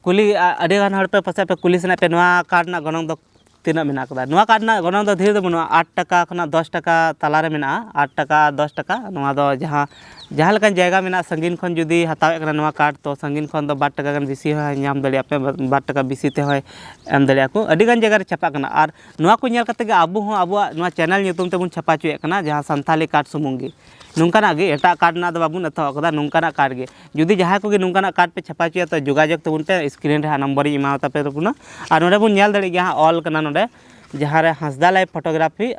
ᱠᱩᱞᱤ, ᱟ-, ᱟᱹᱰᱤ ᱜᱟᱱ ᱦᱚᱲ ᱯᱮ ᱯᱟᱥᱮᱡ ᱯᱮ ᱠᱩᱞᱤ ᱥᱟᱱᱟᱭᱮᱫ ᱯᱮ, ᱱᱚᱣᱟ ᱠᱟᱨᱰ ᱨᱮᱱᱟᱜ ᱜᱚᱱᱚᱝ ᱫᱚ ᱛᱤᱱᱟᱹᱜ ᱢᱮᱱᱟᱜ ᱟᱠᱟᱫᱟ? ᱱᱚᱣᱟ ᱠᱟᱨᱰ ᱨᱮᱱᱟᱜ ᱜᱚᱱᱚᱝ ᱫᱚ ᱰᱷᱮᱨ ᱫᱚ ᱵᱟᱹᱱᱩᱜᱼᱟ, ᱟᱴ ᱴᱟᱠᱟ ᱠᱷᱚᱱᱟᱜ ᱫᱚᱥ ᱴᱟᱠᱟ ᱛᱟᱞᱟᱨᱮ ᱢᱮᱱᱟᱜᱼᱟ, ᱟᱴ ᱴᱟᱠᱟ, ᱫᱚᱥ ᱴᱟᱠᱟ᱾ ᱱᱚᱣᱟ ᱫᱚ ᱡᱟᱦᱟᱸ, ᱡᱟᱦᱟᱸ ᱞᱮᱠᱟᱱ ᱡᱟᱭᱜᱟ ᱢᱮᱱᱟᱜᱼᱟ, ᱥᱟᱺᱜᱤᱧ ᱠᱷᱚᱱ ᱡᱩᱫᱤ ᱦᱟᱛᱟᱣᱮᱫ ᱠᱟᱱᱟ ᱱᱚᱣᱟ ᱠᱟᱨᱰ, ᱛᱚ ᱥᱟᱺᱜᱤᱧ ᱠᱷᱚᱱ ᱫᱚ ᱵᱟᱨ ᱴᱟᱠᱟ ᱜᱟᱱ ᱵᱮᱥᱤ ᱦᱚᱸᱭ ᱧᱟᱢ ᱫᱟᱲᱮᱭᱟᱜᱼᱟ, ᱯᱮ ᱵᱟᱨ ᱴᱟᱠᱟ ᱵᱮᱥᱤ ᱛᱮᱦᱚᱸᱭ ᱮᱢ ᱫᱟᱲᱮᱭᱟᱜᱼᱟ ᱠᱚ᱾ ᱟᱹᱰᱤ ᱜᱟᱱ ᱡᱟᱭᱜᱟ ᱨᱮ ᱪᱷᱟᱯᱟᱜ ᱠᱟᱱᱟ᱾ ᱟᱨ ᱱᱚᱣᱟ ᱠᱚ ᱧᱮᱞ ᱠᱟᱛᱮ ᱜᱮ ᱟᱵᱚ ᱦᱚᱸ ᱟᱵᱚᱣᱟᱜ ᱱᱚᱣᱟ ᱪᱮᱱᱮᱞ ᱧᱩᱛᱩᱢ ᱛᱮᱵᱚᱱ ᱪᱷᱟᱯᱟ ᱦᱚᱪᱚᱭᱮᱫ ᱠᱟᱱᱟ, ᱡᱟᱦᱟᱸ ᱥᱟᱱᱛᱷᱟᱞᱤ ᱠᱟᱨᱰ ᱥᱩᱢᱩᱝ ᱜᱮ᱾ ᱱᱚᱝᱠᱟᱱᱟᱜ ᱜᱮ, ᱮᱴᱟᱜ ᱠᱟᱨᱰ ᱨᱮᱱᱟᱜ ᱫᱚ ᱵᱟᱵᱚᱱ ᱮᱛᱚᱦᱚᱵ ᱟᱠᱟᱫᱟ, ᱱᱚᱝᱠᱟᱱᱟᱜ ᱠᱟᱨᱰ ᱜᱮ᱾ ᱡᱩᱫᱤ ᱡᱟᱦᱟᱸᱭ ᱠᱚᱜᱮ ᱱᱚᱝᱠᱟᱱᱟᱜ ᱠᱟᱨᱰ ᱯᱮ ᱪᱷᱟᱯᱟ ᱦᱚᱪᱚᱭᱟ, ᱛᱚ ᱡᱳᱜᱟᱡᱳᱜᱽ ᱛᱟᱵᱚᱱ ᱯᱮ, ᱥᱠᱨᱤᱱ ᱨᱮ ᱦᱟᱸᱜ ᱱᱚᱢᱵᱚᱨ ᱤᱧ ᱮᱢᱟᱣ ᱛᱟᱯᱮ ᱛᱟᱵᱚᱱᱟ᱾ ᱟᱨ ᱱᱚᱰᱮ ᱵᱚᱱ ᱧᱮᱞ ᱫᱟᱲᱮᱭᱟᱜ ᱜᱮᱭᱟ ᱦᱟᱸᱜ, ᱚᱞ ᱠᱟᱱᱟ ᱱᱚᱰᱮ, ᱡᱟᱦᱟᱸ ᱨᱮ ᱦᱟᱸᱥᱫᱟ ᱞᱟᱭᱤᱵᱷ ᱯᱷᱳᱴᱳᱜᱨᱟᱯᱷᱤ,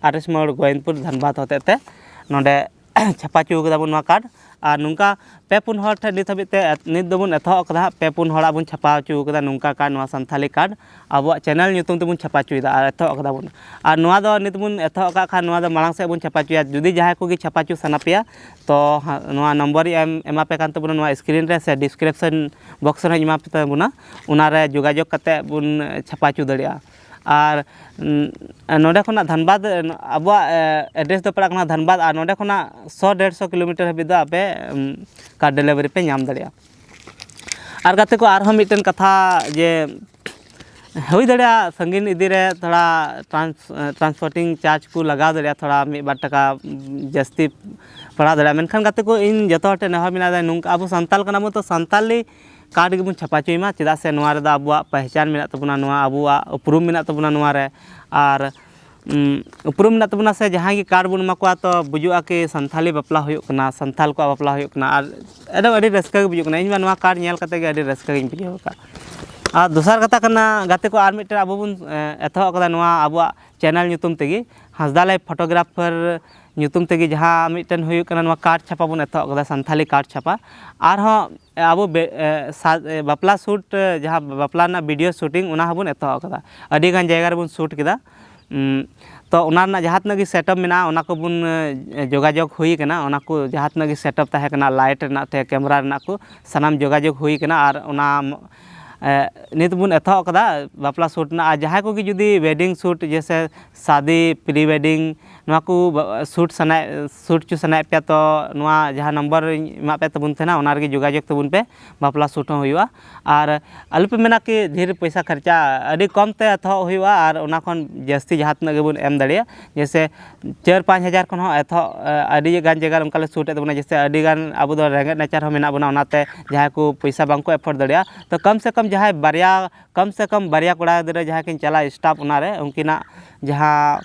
ᱟᱨ ᱮᱥ ᱢᱳᱲ, ᱜᱳᱭᱤᱱᱫᱯᱩᱨ, ᱫᱷᱟᱱᱵᱟᱫᱽ ᱦᱚᱛᱮᱡ ᱛᱮ ᱱᱚᱰᱮ ᱪᱷᱟᱯᱟ ᱦᱚᱪᱚ ᱠᱟᱫᱟ ᱵᱚᱱ ᱱᱚᱣᱟ ᱠᱟᱨᱰ᱾ ᱟᱨ ᱱᱚᱝᱠᱟ ᱯᱮ ᱯᱩᱱ ᱦᱚᱲ ᱴᱷᱮᱱ ᱱᱤᱛ ᱦᱟᱹᱵᱤᱡ ᱛᱮ, ᱱᱤᱛ ᱫᱚᱵᱚᱱ ᱮᱛᱚᱦᱚᱵ ᱠᱟᱫᱟ ᱦᱟᱸᱜ, ᱯᱮ ᱯᱩᱱ ᱦᱚᱲᱟᱜ ᱵᱚᱱ ᱪᱷᱟᱯᱟ ᱦᱚᱪᱚ ᱠᱟᱫᱟ ᱱᱚᱝᱠᱟ ᱠᱟᱨᱰ, ᱱᱚᱣᱟ ᱥᱟᱱᱛᱷᱟᱞᱤ ᱠᱟᱨᱰ ᱟᱵᱚᱣᱟᱜ ᱪᱮᱱᱮᱞ ᱧᱩᱛᱩᱢ ᱛᱮᱵᱚᱱ ᱪᱷᱟᱯᱟ ᱦᱚᱪᱚᱭᱮᱫᱟ ᱟᱨ ᱮᱛᱚᱦᱚᱵ ᱠᱟᱫᱟ ᱵᱚᱱ᱾ ᱟᱨ ᱱᱚᱣᱟ ᱫᱚ ᱱᱤᱛ ᱵᱚᱱ ᱮᱛᱚᱦᱚᱵ ᱠᱟᱜ ᱠᱷᱟᱱ, ᱱᱚᱣᱟ ᱫᱚ ᱢᱟᱲᱟᱝ ᱥᱮᱫ ᱵᱚᱱ ᱪᱷᱟᱯᱟ ᱦᱚᱪᱚᱭᱟ᱾ ᱡᱩᱫᱤ ᱡᱟᱦᱟᱸᱭ ᱠᱚᱜᱮ ᱪᱷᱟᱯᱟ ᱦᱚᱪᱚ ᱥᱟᱱᱟ ᱯᱮᱭᱟ, ᱛᱚ ᱦᱟ-, ᱱᱚᱣᱟ ᱱᱚᱢᱵᱚᱨ ᱤᱧ ᱮᱢ, ᱮᱢᱟ ᱯᱮ ᱠᱟᱱ ᱛᱟᱵᱚᱱᱟ, ᱱᱚᱣᱟ ᱥᱠᱨᱤᱱ ᱨᱮ ᱥᱮ ᱰᱤᱥᱠᱨᱤᱯᱥᱚᱱ ᱵᱚᱠᱥ ᱨᱮᱦᱚᱸᱧ ᱮᱢᱟ ᱯᱮ ᱛᱟᱵᱚᱱᱟ, ᱚᱱᱟ ᱨᱮ ᱡᱳᱜᱟᱡᱳᱜᱽ ᱠᱟᱛᱮ ᱵᱚᱱ ᱪᱷᱟᱯᱟ ᱦᱚᱪᱚ ᱫᱟᱲᱮᱭᱟᱜᱼᱟ᱾ ᱟᱨ, ᱩᱸ, ᱱᱚᱰᱮ ᱠᱷᱚᱱᱟᱜ ᱫᱷᱟᱱᱵᱟᱫᱽ, ᱟᱵᱚᱣᱟᱜ, ᱮ, ᱮᱰᱨᱮᱥ ᱫᱚ ᱯᱟᱲᱟᱜ ᱠᱟᱱᱟ ᱫᱷᱟᱱᱵᱟᱫᱽ, ᱟᱨ ᱱᱚᱰᱮ ᱠᱷᱚᱱᱟᱜ ᱥᱚ ᱰᱮᱲᱥᱚ ᱠᱤᱞᱳᱢᱤᱴᱟᱨ ᱦᱟᱹᱵᱤᱡ ᱫᱚ ᱟᱯᱮ, ᱩᱢ, ᱠᱟᱨᱰ ᱰᱮᱞᱤᱵᱷᱟᱨᱤ ᱯᱮ ᱧᱟᱢ ᱫᱟᱲᱮᱭᱟᱜᱼᱟ᱾ ᱟᱨ ᱜᱟᱛᱮ ᱠᱚ, ᱟᱨᱦᱚᱸ ᱢᱤᱫᱴᱮᱱ ᱠᱟᱛᱷᱟ ᱡᱮ, ᱦᱩᱭ ᱫᱟᱲᱮᱭᱟᱜᱼᱟ ᱥᱟᱺᱜᱤᱧ ᱤᱫᱤ ᱨᱮ ᱛᱷᱚᱲᱟ ᱴᱨᱟᱱᱥ-, ᱴᱨᱟᱱᱥᱯᱳᱨᱴᱤᱝ ᱪᱟᱨᱡᱽ ᱠᱚ ᱞᱟᱜᱟᱣ ᱫᱟᱲᱮᱭᱟᱜᱼᱟ, ᱛᱷᱚᱲᱟ ᱢᱤᱫ ᱵᱟᱨ ᱴᱟᱠᱟ ᱡᱟᱹᱥᱛᱤ ᱯᱟᱲᱟᱣ ᱫᱟᱲᱮᱭᱟᱜᱼᱟ᱾ ᱢᱮᱱᱠᱷᱟᱱ ᱜᱟᱛᱮ ᱠᱚ, ᱤᱧ ᱡᱚᱛᱚ ᱦᱚᱲ ᱴᱷᱮᱱ ᱱᱮᱦᱚᱨ ᱢᱮᱱᱟᱜᱼᱟ, ᱱᱚᱝᱠᱟ ᱟᱵᱚ ᱥᱟᱱᱛᱟᱞ ᱠᱟᱱᱟ ᱵᱚᱱ, ᱛᱚ ᱥᱟᱱᱛᱟᱞᱤ ᱠᱟᱨᱰ ᱜᱮᱵᱚᱱ ᱪᱷᱟᱯᱟ ᱦᱚᱪᱚᱭ ᱢᱟ, ᱪᱮᱫᱟᱜ ᱥᱮ ᱱᱚᱣᱟ ᱨᱮᱫᱚ ᱟᱵᱚᱣᱟᱜ ᱯᱮᱦᱪᱟᱱ ᱢᱮᱱᱟᱜ ᱛᱟᱵᱚᱱᱟ, ᱱᱚᱣᱟ ᱟᱵᱚᱣᱟᱜ ᱩᱯᱨᱩᱢ ᱢᱮᱱᱟᱜ ᱛᱟᱵᱚᱱᱟ ᱱᱚᱣᱟ ᱨᱮ᱾ ᱟᱨ, ᱩᱢ, ᱩᱯᱨᱩᱢ ᱢᱮᱱᱟᱜ ᱛᱟᱵᱚᱱᱟ ᱥᱮ, ᱡᱟᱦᱟᱸᱭ ᱜᱮ ᱠᱟᱨᱰ ᱵᱚᱱ ᱮᱢᱟ ᱠᱚᱣᱟ, ᱛᱚ ᱵᱩᱡᱩᱜᱼᱟ ᱠᱤ ᱥᱟᱱᱛᱷᱟᱞᱤ ᱵᱟᱯᱞᱟ ᱦᱩᱭᱩᱜ ᱠᱟᱱᱟ, ᱥᱟᱱᱛᱷᱟᱞ ᱠᱚᱣᱟᱜ ᱵᱟᱯᱞᱟ ᱦᱩᱭᱩᱜ ᱠᱟᱱᱟ᱾ ᱟᱨ ᱮᱠᱫᱚᱢ ᱟᱹᱰᱤ ᱨᱟᱹᱥᱠᱟᱹ ᱜᱮ ᱵᱩᱡᱩᱜ ᱠᱟᱱᱟ᱾ ᱤᱧ ᱢᱟ ᱱᱚᱣᱟ ᱠᱟᱨᱰ ᱧᱮᱞ ᱠᱟᱛᱮ ᱜᱮ ᱟᱹᱰᱤ ᱨᱟᱹᱥᱠᱟᱹ ᱜᱤᱧ ᱵᱩᱡᱷᱟᱹᱣ ᱟᱠᱟᱫ᱾ ᱟᱨ ᱫᱚᱥᱟᱨ ᱠᱟᱛᱷᱟ ᱠᱟᱱᱟ ᱜᱟᱛᱮ ᱠᱚ, ᱟᱨ ᱢᱤᱫᱴᱮᱱ ᱟᱵᱚ ᱵᱚᱱ, ᱮ, ᱮᱛᱚᱦᱚᱵ ᱟᱠᱟᱫᱟ ᱱᱚᱣᱟ ᱟᱵᱚᱣᱟᱜ ᱪᱮᱱᱮᱞ ᱧᱩᱛᱩᱢ ᱛᱮᱜᱮ, ᱦᱟᱸᱥᱫᱟ ᱞᱟᱭᱤᱵᱷ ᱯᱷᱳᱴᱳᱜᱨᱟᱯᱷᱟᱨ ᱧᱩᱛᱩᱢ ᱛᱮᱜᱮ ᱡᱟᱦᱟᱸ ᱢᱤᱫᱴᱮᱱ ᱦᱩᱭᱩᱜ ᱠᱟᱱᱟ, ᱱᱚᱣᱟ ᱠᱟᱨᱰ ᱪᱷᱟᱯᱟ ᱵᱚᱱ ᱮᱛᱚᱦᱚᱵ ᱟᱠᱟᱫᱟ, ᱥᱟᱱᱛᱷᱟᱞᱤ ᱠᱟᱨᱰ ᱪᱷᱟᱯᱟ᱾ ᱟᱨᱦᱚᱸ ᱟᱵᱚ ᱵᱮ-, ᱮ, ᱥᱟ-, ᱮ, ᱵᱟᱯᱞᱟ ᱥᱩᱴ, ᱮ, ᱡᱟᱦᱟᱸ ᱵᱟᱯᱞᱟ ᱨᱮᱱᱟᱜ ᱵᱷᱤᱰᱤᱭᱳ ᱥᱩᱴᱤᱝ, ᱚᱱᱟ ᱦᱚᱸᱵᱚᱱ ᱮᱛᱚᱦᱚᱵ ᱟᱠᱟᱫᱟ᱾ ᱟᱹᱰᱤ ᱜᱟᱱ ᱡᱟᱭᱜᱟ ᱨᱮᱵᱚᱱ ᱥᱩᱴ ᱠᱮᱫᱟ᱾ ᱩᱢ, ᱛᱚ ᱚᱱᱟ ᱨᱮᱱᱟᱜ ᱡᱟᱦᱟᱸ ᱛᱤᱱᱟᱹᱜ ᱜᱮ ᱥᱮᱴᱟᱯ ᱢᱮᱱᱟᱜᱼᱟ, ᱚᱱᱟ ᱠᱚᱵᱚᱱ, ᱮ, ᱡᱳᱜᱟᱡᱳᱜᱽ ᱦᱩᱭ ᱠᱟᱱᱟ, ᱚᱱᱟ ᱠᱚ ᱡᱟᱦᱟᱸ ᱛᱤᱱᱟᱹᱜ ᱜᱮ ᱥᱮᱴᱟᱯ ᱛᱟᱦᱮᱸ ᱠᱟᱱᱟ, ᱞᱟᱭᱤᱴ ᱨᱮᱱᱟᱜ ᱛᱮ ᱠᱮᱢᱮᱨᱟ ᱨᱮᱱᱟᱜ ᱠᱚ, ᱥᱟᱱᱟᱢ ᱡᱳᱜᱟᱡᱳᱜᱽ ᱦᱩᱭ ᱠᱟᱱᱟ᱾ ᱟᱨ ᱚᱱᱟ ᱢ-, ᱮ, ᱱᱤᱛ ᱵᱚᱱ ᱮᱛᱚᱦᱚᱵ ᱠᱟᱫᱟ ᱵᱟᱯᱞᱟ ᱥᱩᱴ ᱨᱮᱱᱟᱜ᱾ ᱟᱨ ᱡᱟᱦᱟᱸᱭ ᱠᱚᱜᱮ ᱡᱩᱫᱤ ᱣᱮᱰᱤᱝ ᱥᱩᱴ, ᱡᱮᱭᱥᱮ ᱥᱟᱫᱤ, ᱯᱨᱤ ᱣᱮᱰᱤᱝ, ᱱᱚᱣᱟ ᱠᱚ ᱵᱟ-, ᱥᱩᱴ ᱥᱟᱱᱟᱭᱮᱫ, ᱥᱩᱴ ᱦᱚᱪᱚ ᱥᱟᱱᱟᱭᱮᱫ ᱯᱮᱭᱟ, ᱛᱚ ᱱᱚᱣᱟ ᱡᱟᱦᱟᱸ ᱱᱚᱢᱵᱚᱨ ᱤᱧ ᱮᱢᱟᱜ ᱯᱮ ᱛᱟᱵᱚᱱ ᱛᱟᱦᱮᱱᱟ, ᱚᱱᱟ ᱨᱮᱜᱮ ᱡᱳᱜᱟᱡᱳᱜᱽ ᱛᱟᱵᱚᱱ ᱯᱮ᱾ ᱵᱟᱯᱞᱟ ᱥᱩᱴ ᱦᱚᱸ ᱦᱩᱭᱩᱜᱼᱟ᱾ ᱟᱨ ᱟᱞᱚᱯᱮ ᱢᱮᱱᱟ ᱠᱤ ᱰᱷᱮᱨ ᱯᱚᱭᱥᱟ ᱠᱷᱚᱨᱪᱟ, ᱟᱹᱰᱤ ᱠᱚᱢ ᱛᱮ ᱮᱛᱚᱦᱚᱵ ᱦᱩᱭᱩᱜᱼᱟ ᱟᱨ ᱚᱱᱟ ᱠᱷᱚᱱ ᱡᱟᱹᱥᱛᱤ ᱡᱟᱦᱟᱸ ᱛᱤᱱᱟᱹᱜ ᱜᱮᱵᱚᱱ ᱮᱢ ᱫᱟᱲᱮᱭᱟᱜᱼᱟ᱾ ᱡᱮᱭᱥᱮ ᱪᱟᱨ ᱯᱟᱸᱪ ᱦᱟᱡᱟᱨ ᱠᱷᱚᱱ ᱦᱚᱸ ᱮᱛᱚᱦᱚᱵ, ᱮ, ᱟᱹᱰᱤ ᱜᱟᱱ ᱡᱟᱭᱜᱟ ᱨᱮ ᱚᱱᱠᱟ ᱞᱮ ᱥᱩᱴ ᱮᱫ ᱛᱟᱵᱚᱱᱟ᱾ ᱡᱮᱭᱥᱮ ᱟᱹᱰᱤ ᱜᱟᱱ ᱟᱵᱚ ᱫᱚ ᱨᱮᱸᱜᱮᱡ ᱱᱟᱪᱟᱨ ᱦᱚᱸ ᱢᱮᱱᱟᱜ ᱵᱚᱱᱟ, ᱚᱱᱟᱛᱮ ᱡᱟᱦᱟᱸᱭ ᱠᱚ ᱯᱚᱭᱥᱟ ᱵᱟᱝ ᱠᱚ ᱮᱯᱷᱳᱨᱰ ᱫᱟᱲᱮᱭᱟᱜᱼᱟ, ᱛᱚ ᱠᱚᱢ ᱥᱮ ᱠᱚᱢ ᱡᱟᱦᱟᱸᱭ ᱵᱟᱨᱭᱟ, ᱠᱚᱢ ᱥᱮ ᱠᱚᱢ ᱵᱟᱨᱭᱟ ᱠᱚᱲᱟ ᱜᱤᱫᱽᱨᱟᱹ ᱡᱟᱦᱟᱸᱭ ᱠᱤᱱ ᱪᱟᱞᱟᱜᱼᱟ ᱥᱴᱟᱯ, ᱚᱱᱟᱨᱮ ᱩᱱᱠᱤᱱᱟᱜ ᱡᱟᱦᱟᱸ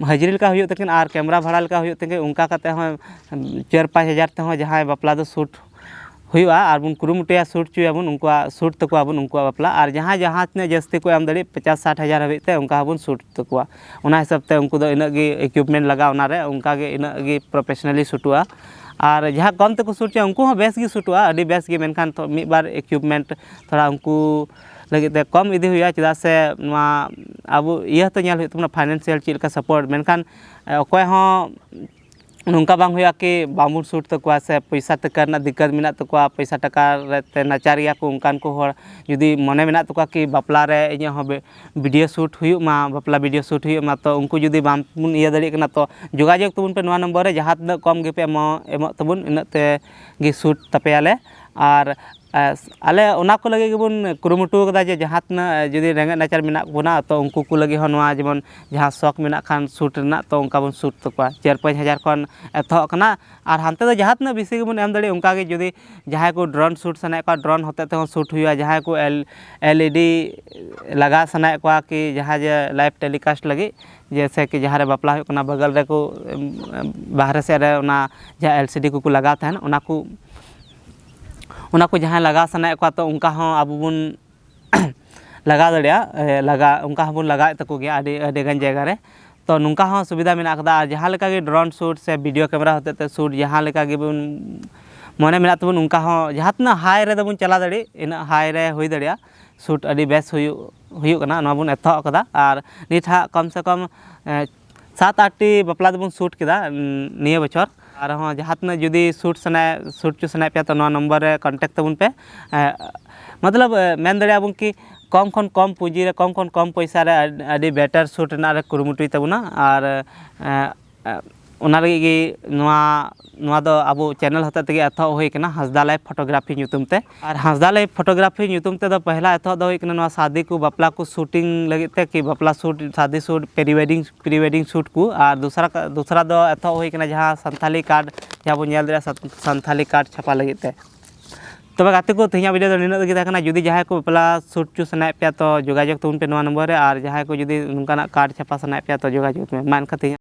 ᱦᱟᱹᱡᱨᱤ ᱞᱮᱠᱟ ᱦᱩᱭᱩᱜ ᱛᱟᱹᱠᱤᱱ ᱟᱨ ᱠᱮᱢᱨᱟ ᱵᱷᱟᱲᱟ ᱞᱮᱠᱟ ᱦᱩᱭᱩᱜ ᱛᱟᱹᱠᱤᱱ, ᱚᱱᱠᱟ ᱠᱟᱛᱮ ᱦᱚᱸ ᱪᱟᱨ ᱯᱟᱸᱪ ᱦᱟᱡᱟᱨ ᱛᱮᱦᱚᱸ ᱡᱟᱦᱟᱸᱭ ᱵᱟᱯᱞᱟ ᱫᱚ ᱥᱩᱴ ᱦᱩᱭᱩᱜᱼᱟ᱾ ᱟᱨ ᱵᱚᱱ ᱠᱩᱨᱩᱢᱩᱴᱩᱭᱟ ᱥᱩᱴ ᱦᱚᱪᱚᱭᱟᱵᱚᱱ, ᱩᱱᱠᱩᱣᱟᱜ ᱥᱩᱴ ᱛᱟᱠᱚᱣᱟᱵᱚᱱ ᱩᱱᱠᱩᱣᱟᱜ ᱵᱟᱯᱞᱟ᱾ ᱟᱨ ᱡᱟᱦᱟᱸᱭ ᱡᱟᱦᱟᱸ ᱛᱤᱱᱟᱹᱜ ᱡᱟᱹᱥᱛᱤ ᱠᱚ ᱮᱢ ᱫᱟᱲᱮᱜ, ᱯᱚᱪᱟᱥ ᱥᱟᱴ ᱦᱟᱡᱟᱨ ᱦᱟᱹᱵᱤᱡ ᱛᱮ, ᱚᱱᱠᱟ ᱦᱚᱸᱵᱚᱱ ᱥᱩᱴ ᱛᱟᱠᱚᱣᱟ᱾ ᱚᱱᱟ ᱦᱤᱥᱟᱹᱵ ᱛᱮ ᱩᱱᱠᱩ ᱫᱚ ᱤᱱᱟᱹᱜ ᱜᱮ ᱤᱠᱩᱭᱤᱯᱢᱮᱱᱴ ᱞᱟᱜᱟᱜᱼᱟ, ᱚᱱᱟᱨᱮ ᱚᱱᱠᱟ ᱜᱮ ᱤᱱᱟᱹᱜ ᱜᱮ ᱯᱨᱚᱯᱷᱮᱥᱚᱱᱟᱞᱤ ᱥᱩᱴᱚᱜᱼᱟ᱾ ᱟᱨ ᱡᱟᱦᱟᱸ ᱠᱚᱢ ᱛᱮᱠᱚ ᱥᱩᱴ ᱦᱚᱪᱚᱭᱟ, ᱩᱱᱠᱩ ᱦᱚᱸ ᱵᱮᱥ ᱜᱮ ᱥᱩᱴᱚᱜᱼᱟ, ᱟᱹᱰᱤ ᱵᱮᱥ ᱜᱮ᱾ ᱢᱮᱱᱠᱷᱟᱱ ᱛᱷᱚ-, ᱢᱤᱫ ᱵᱟᱨ ᱤᱠᱩᱭᱤᱯᱢᱮᱱᱴ ᱛᱷᱚᱲᱟ ᱩᱱᱠᱩ ᱞᱟᱹᱜᱤᱫ ᱛᱮ ᱠᱚᱢ ᱤᱫᱤ ᱦᱩᱭᱩᱜᱼᱟ, ᱪᱮᱫᱟᱜ ᱥᱮ ᱱᱚᱣᱟ ᱟᱵᱚ ᱤᱭᱟᱹ ᱦᱚᱸᱛᱚ ᱧᱮᱞ ᱦᱩᱭᱩᱜ ᱛᱟᱵᱚᱱᱟ, ᱯᱷᱟᱭᱱᱮᱱᱥᱤᱭᱟᱞ ᱪᱮᱫ ᱞᱮᱠᱟ ᱥᱟᱯᱳᱨᱴ᱾ ᱢᱮᱱᱠᱷᱟᱱ, ᱮ, ᱚᱠᱚᱭ ᱦᱚᱸ ᱱᱚᱝᱠᱟ ᱵᱟᱝ ᱦᱩᱭᱩᱜᱼᱟ ᱠᱤ ᱵᱟᱝᱵᱚᱱ ᱥᱩᱴ ᱛᱟᱠᱚᱣᱟ ᱥᱮ ᱯᱚᱭᱥᱟ ᱴᱟᱠᱟ ᱨᱮᱱᱟᱜ ᱫᱤᱠᱠᱟᱛ ᱢᱮᱱᱟᱜ ᱛᱟᱠᱚᱣᱟ, ᱯᱚᱭᱥᱟ ᱴᱟᱠᱟ ᱨᱮ ᱛᱮ ᱱᱟᱪᱟᱨ ᱜᱮᱭᱟ ᱠᱚ, ᱚᱱᱠᱟᱱ ᱠᱚ ᱦᱚᱲ ᱡᱩᱫᱤ ᱢᱚᱱᱮ ᱢᱮᱱᱟᱜ ᱛᱟᱠᱚᱣᱟ ᱠᱤ ᱵᱟᱯᱞᱟ ᱨᱮ ᱤᱧᱟᱹᱜ ᱦᱚᱸ ᱵᱤ-, ᱵᱷᱤᱰᱤᱭᱳ ᱥᱩᱴ ᱦᱩᱭᱩᱜ ᱢᱟ, ᱵᱟᱯᱞᱟ ᱵᱷᱤᱰᱤᱭᱳ ᱥᱩᱴ ᱦᱩᱭᱩᱜ ᱢᱟ, ᱛᱚ ᱩᱱᱠᱩ ᱡᱩᱫᱤ ᱵᱟᱝᱵᱚᱱ ᱤᱭᱟᱹ ᱫᱟᱲᱮᱭᱟᱜ ᱠᱟᱱᱟ, ᱛᱚ ᱡᱳᱜᱟᱡᱳᱜᱽ ᱛᱟᱵᱚᱱ ᱯᱮ ᱱᱚᱣᱟ ᱱᱚᱢᱵᱚᱨ ᱨᱮ, ᱡᱟᱦᱟᱸ ᱛᱤᱱᱟᱹᱜ ᱠᱚᱢ ᱜᱮᱯᱮ ᱮᱢᱚᱜ, ᱮᱢᱚᱜ ᱛᱟᱵᱚᱱ, ᱤᱱᱟᱹᱜ ᱛᱮ ᱜᱮ ᱥᱩᱴ ᱛᱟᱯᱮᱭᱟᱞᱮ᱾ ᱟᱨ ᱟᱥ-, ᱟᱞᱮ ᱚᱱᱟ ᱠᱚ ᱞᱟᱹᱜᱤᱫ ᱜᱮᱵᱚᱱ ᱠᱩᱨᱩᱢᱩᱴᱩ ᱠᱟᱫᱟ ᱡᱮ ᱡᱟᱦᱟᱸ ᱛᱤᱱᱟᱹᱜ ᱡᱩᱫᱤ ᱨᱮᱸᱜᱮᱡ ᱱᱟᱪᱟᱨ ᱢᱮᱱᱟᱜ ᱵᱚᱱᱟ, ᱛᱚ ᱩᱱᱠᱩ ᱠᱚ ᱞᱟᱹᱜᱤᱫ ᱦᱚᱸ ᱱᱚᱣᱟ ᱡᱮᱢᱚᱱ ᱡᱟᱦᱟᱸ ᱥᱚᱠ ᱢᱮᱱᱟᱜ ᱠᱷᱟᱱ ᱥᱩᱴ ᱨᱮᱱᱟᱜ, ᱛᱚ ᱚᱱᱠᱟ ᱵᱚᱱ ᱥᱩᱴ ᱛᱟᱠᱚᱣᱟ᱾ ᱪᱟᱨ ᱯᱟᱸᱪ ᱦᱟᱡᱟᱨ ᱠᱷᱚᱱ ᱮᱛᱚᱦᱚᱵ ᱠᱟᱱᱟ᱾ ᱟᱨ ᱦᱟᱱᱛᱮ ᱫᱚ ᱡᱟᱦᱟᱸ ᱛᱤᱱᱟᱹᱜ ᱵᱮᱥᱤ ᱜᱮᱵᱚᱱ ᱮᱢ ᱫᱟᱲᱮᱭᱟᱜᱼᱟ, ᱚᱱᱠᱟ ᱜᱮ᱾ ᱡᱩᱫᱤ ᱡᱟᱦᱟᱸᱭ ᱠᱚ ᱰᱨᱳᱱ ᱥᱩᱴ ᱥᱟᱱᱟᱭᱮᱫ ᱠᱚᱣᱟ, ᱰᱨᱳᱱ ᱦᱚᱛᱮ ᱛᱮᱦᱚᱸ ᱥᱩᱴ ᱦᱩᱭᱩᱜᱼᱟ᱾ ᱡᱟᱦᱟᱸᱭ ᱠᱚ ᱮᱞ-, ᱮᱞ ᱤ ᱰᱤ ᱞᱟᱜᱟᱣ ᱥᱟᱱᱟᱭᱮᱫ ᱠᱚᱣᱟ ᱠᱤ ᱡᱟᱦᱟᱸ ᱡᱮ ᱞᱟᱭᱤᱵᱷ ᱴᱮᱞᱤᱠᱟᱥᱴ ᱞᱟᱹᱜᱤᱫ, ᱡᱮᱭᱥᱮ ᱠᱤ ᱡᱟᱦᱟᱸ ᱨᱮ ᱵᱟᱯᱞᱟ ᱦᱩᱭᱩᱜ ᱠᱟᱱᱟ, ᱵᱟᱜᱟᱞ ᱨᱮᱠᱚ, ᱮᱢ, ᱮᱢ, ᱵᱟᱦᱨᱮ ᱥᱮᱫ ᱨᱮ ᱚᱱᱟ ᱡᱟᱦᱟᱸ ᱮᱞ ᱥᱤ ᱰᱤ ᱠᱚᱠᱚ ᱞᱟᱜᱟᱣ ᱛᱟᱦᱮᱱ, ᱚᱱᱟ ᱠᱚ, ᱚᱱᱟ ᱠᱚ ᱡᱟᱦᱟᱸᱭ ᱞᱟᱜᱟᱣ ᱥᱟᱱᱟᱭᱮᱫ ᱠᱚᱣᱟ, ᱛᱚ ᱚᱱᱠᱟ ᱦᱚᱸ ᱟᱵᱚ ᱵᱚᱱ ᱞᱟᱜᱟᱣ ᱫᱟᱲᱮᱭᱟᱜᱼᱟ, ᱮ, ᱞᱟᱜᱟ-, ᱚᱱᱠᱟ ᱦᱚᱸᱵᱚᱱ ᱞᱟᱜᱟᱣᱮᱫ ᱛᱟᱠᱚ ᱜᱮᱭᱟ ᱟᱹᱰᱤ, ᱟᱹᱰᱤ ᱜᱟᱱ ᱡᱟᱭᱜᱟ ᱨᱮ᱾ ᱛᱚ ᱱᱚᱝᱠᱟ ᱦᱚᱸ ᱥᱩᱵᱤᱫᱷᱟ ᱢᱮᱱᱟᱜ ᱠᱟᱫᱟ᱾ ᱟᱨ ᱡᱟᱦᱟᱸ ᱞᱮᱠᱟ ᱜᱮ ᱰᱨᱳᱱ ᱥᱩᱴ ᱥᱮ ᱵᱷᱤᱰᱤᱭᱳ ᱠᱮᱢᱮᱨᱟ ᱦᱚᱛᱮᱡ ᱛᱮ ᱥᱩᱴ ᱡᱟᱦᱟᱸ ᱞᱮᱠᱟ ᱜᱮᱵᱚᱱ ᱢᱚᱱᱮ ᱢᱮᱱᱟᱜ ᱛᱟᱵᱚᱱ, ᱚᱱᱠᱟ ᱦᱚᱸ ᱡᱟᱦᱟᱸ ᱛᱤᱱᱟᱹᱜ ᱦᱟᱭ ᱨᱮᱫᱚ ᱵᱚᱱ ᱪᱟᱞᱟᱣ ᱫᱟᱲᱮᱜ, ᱤᱱᱟᱹᱜ ᱦᱟᱭ ᱨᱮ ᱦᱩᱭ ᱫᱟᱲᱮᱭᱟᱜᱼᱟ᱾ ᱥᱩᱴ ᱟᱹᱰᱤ ᱵᱮᱥ ᱦᱩᱭᱩᱜ, ᱦᱩᱭᱩᱜ ᱠᱟᱱᱟ᱾ ᱱᱚᱣᱟ ᱵᱚᱱ ᱮᱛᱚᱦᱚᱵ ᱠᱟᱫᱟ᱾ ᱟᱨ ᱱᱤᱛ ᱦᱟᱸᱜ ᱠᱚᱢ ᱥᱮ ᱠᱚᱢ, ᱮ, ᱥᱟᱛ ᱟᱴ ᱴᱤ ᱵᱟᱯᱞᱟ ᱫᱚᱵᱚᱱ ᱥᱩᱴ ᱠᱮᱫᱟ, ᱩᱸ, ᱱᱤᱭᱟᱹ ᱵᱚᱪᱷᱚᱨ᱾ ᱟᱨᱦᱚᱸ ᱡᱟᱦᱟᱸ ᱛᱤᱱᱟᱹᱜ ᱡᱩᱫᱤ ᱥᱩᱴ ᱥᱟᱱᱟᱭ-, ᱥᱩᱴ ᱦᱚᱪᱚ ᱥᱟᱱᱟᱭᱮᱫ ᱯᱮᱭᱟ, ᱛᱚ ᱱᱚᱣᱟ ᱱᱚᱢᱵᱚᱨ ᱨᱮ ᱠᱚᱱᱴᱮᱠᱴ ᱛᱟᱵᱚᱱ ᱯᱮ᱾ ᱮ, ᱢᱚᱛᱞᱚᱵ ᱢᱮᱱ ᱫᱟᱲᱮᱭᱟᱜᱼᱟ ᱵᱚᱱ ᱠᱤ ᱠᱚᱢ ᱠᱷᱚᱱ ᱠᱚᱢ ᱯᱩᱸᱡᱤ ᱨᱮ, ᱠᱚᱢ ᱠᱷᱚᱱ ᱠᱚᱢ ᱯᱚᱭᱥᱟ ᱨᱮ ᱟᱹᱰᱤ ᱵᱮᱴᱟᱨ ᱥᱩᱴ ᱨᱮᱱᱟᱜ ᱞᱮ ᱠᱩᱨᱩᱢᱩᱴᱩᱭ ᱛᱟᱵᱚᱱᱟ᱾ ᱟᱨ ᱚᱱᱟ ᱞᱟᱹᱜᱤᱫ ᱜᱮ ᱱᱚᱣᱟ ᱱᱚᱣᱟ ᱫᱚ ᱟᱵᱚ ᱪᱮᱱᱮᱞ ᱦᱚᱛᱮ ᱛᱮᱜᱮ ᱮᱛᱚᱦᱚᱵ ᱦᱩᱭ ᱠᱟᱱᱟ, ᱦᱟᱸᱥᱫᱟ ᱞᱟᱭᱤᱵᱷ ᱯᱷᱳᱴᱳᱜᱨᱟᱯᱷᱤ ᱧᱩᱛᱩᱢ ᱛᱮ᱾ ᱟᱨ ᱦᱟᱸᱥᱫᱟ ᱞᱟᱭᱤᱵᱷ ᱯᱷᱳᱴᱳᱜᱨᱟᱯᱷᱤ ᱧᱩᱛᱩᱢ ᱛᱮᱫᱚ ᱯᱚᱭᱞᱟ ᱮᱛᱚᱦᱚᱵ ᱫᱚ ᱦᱩᱭᱩᱜ ᱠᱟᱱᱟ ᱱᱚᱣᱟ ᱥᱟᱫᱤ ᱠᱚ, ᱵᱟᱯᱞᱟ ᱠᱚ ᱥᱩᱴᱤᱝ ᱞᱟᱹᱜᱤᱫ ᱛᱮ, ᱠᱤ ᱵᱟᱯᱞᱟ ᱥᱩᱴ, ᱥᱟᱫᱤ ᱥᱩᱴ, ᱯᱨᱤ ᱣᱮᱰᱤᱝ ᱯᱨᱤ ᱣᱮᱰᱤᱝ ᱥᱩᱴ ᱠᱚ᱾ ᱟᱨ ᱫᱚᱥᱨᱟ ᱫᱚᱥᱨᱟ ᱫᱚ ᱮᱛᱚᱦᱚᱵ ᱦᱩᱭ ᱠᱟᱱᱟ ᱡᱟᱦᱟᱸ ᱥᱟᱱᱛᱷᱟᱞᱤ ᱠᱟᱨᱰ, ᱡᱟᱦᱟᱸ ᱵᱚᱱ ᱧᱮᱞ ᱫᱟᱲᱮᱭᱟᱜᱼᱟ ᱥᱟᱱᱛᱷᱟᱞᱤ ᱠᱟᱨᱰ ᱪᱷᱟᱯᱟ ᱞᱟᱹᱜᱤᱫ ᱛᱮ᱾ ᱛᱚᱵᱮ ᱜᱟᱛᱮ ᱠᱚ, ᱛᱮᱦᱮᱧᱟᱜ ᱵᱷᱤᱰᱤᱭᱳ ᱫᱚ ᱱᱤᱱᱟᱹᱜ ᱜᱮ ᱛᱟᱦᱮᱸ ᱠᱟᱱᱟ᱾ ᱡᱩᱫᱤ ᱡᱟᱦᱟᱸᱭ ᱠᱚ ᱵᱟᱯᱞᱟ ᱥᱩᱴ ᱦᱚᱪᱚ ᱥᱟᱱᱟᱭᱮᱫ ᱯᱮᱭᱟ, ᱛᱚ ᱡᱳᱜᱟᱡᱳᱜᱽ ᱛᱟᱵᱚᱱ ᱯᱮ ᱱᱚᱣᱟ ᱱᱚᱢᱵᱚᱨ ᱨᱮ᱾ ᱟᱨ ᱡᱟᱦᱟᱸᱭ ᱠᱚ ᱡᱩᱫᱤ ᱱᱚᱝᱠᱟᱱᱟᱜ ᱠᱟᱨᱰ ᱪᱷᱟᱯᱟ ᱥᱟᱱᱟᱭᱮᱫ ᱯᱮᱭᱟ, ᱛᱚ ᱡᱳᱜᱟᱡᱳᱜᱽ ᱢᱮ᱾ ᱢᱟ ᱮᱱᱠᱷᱟᱱ ᱛᱮᱦᱮᱧ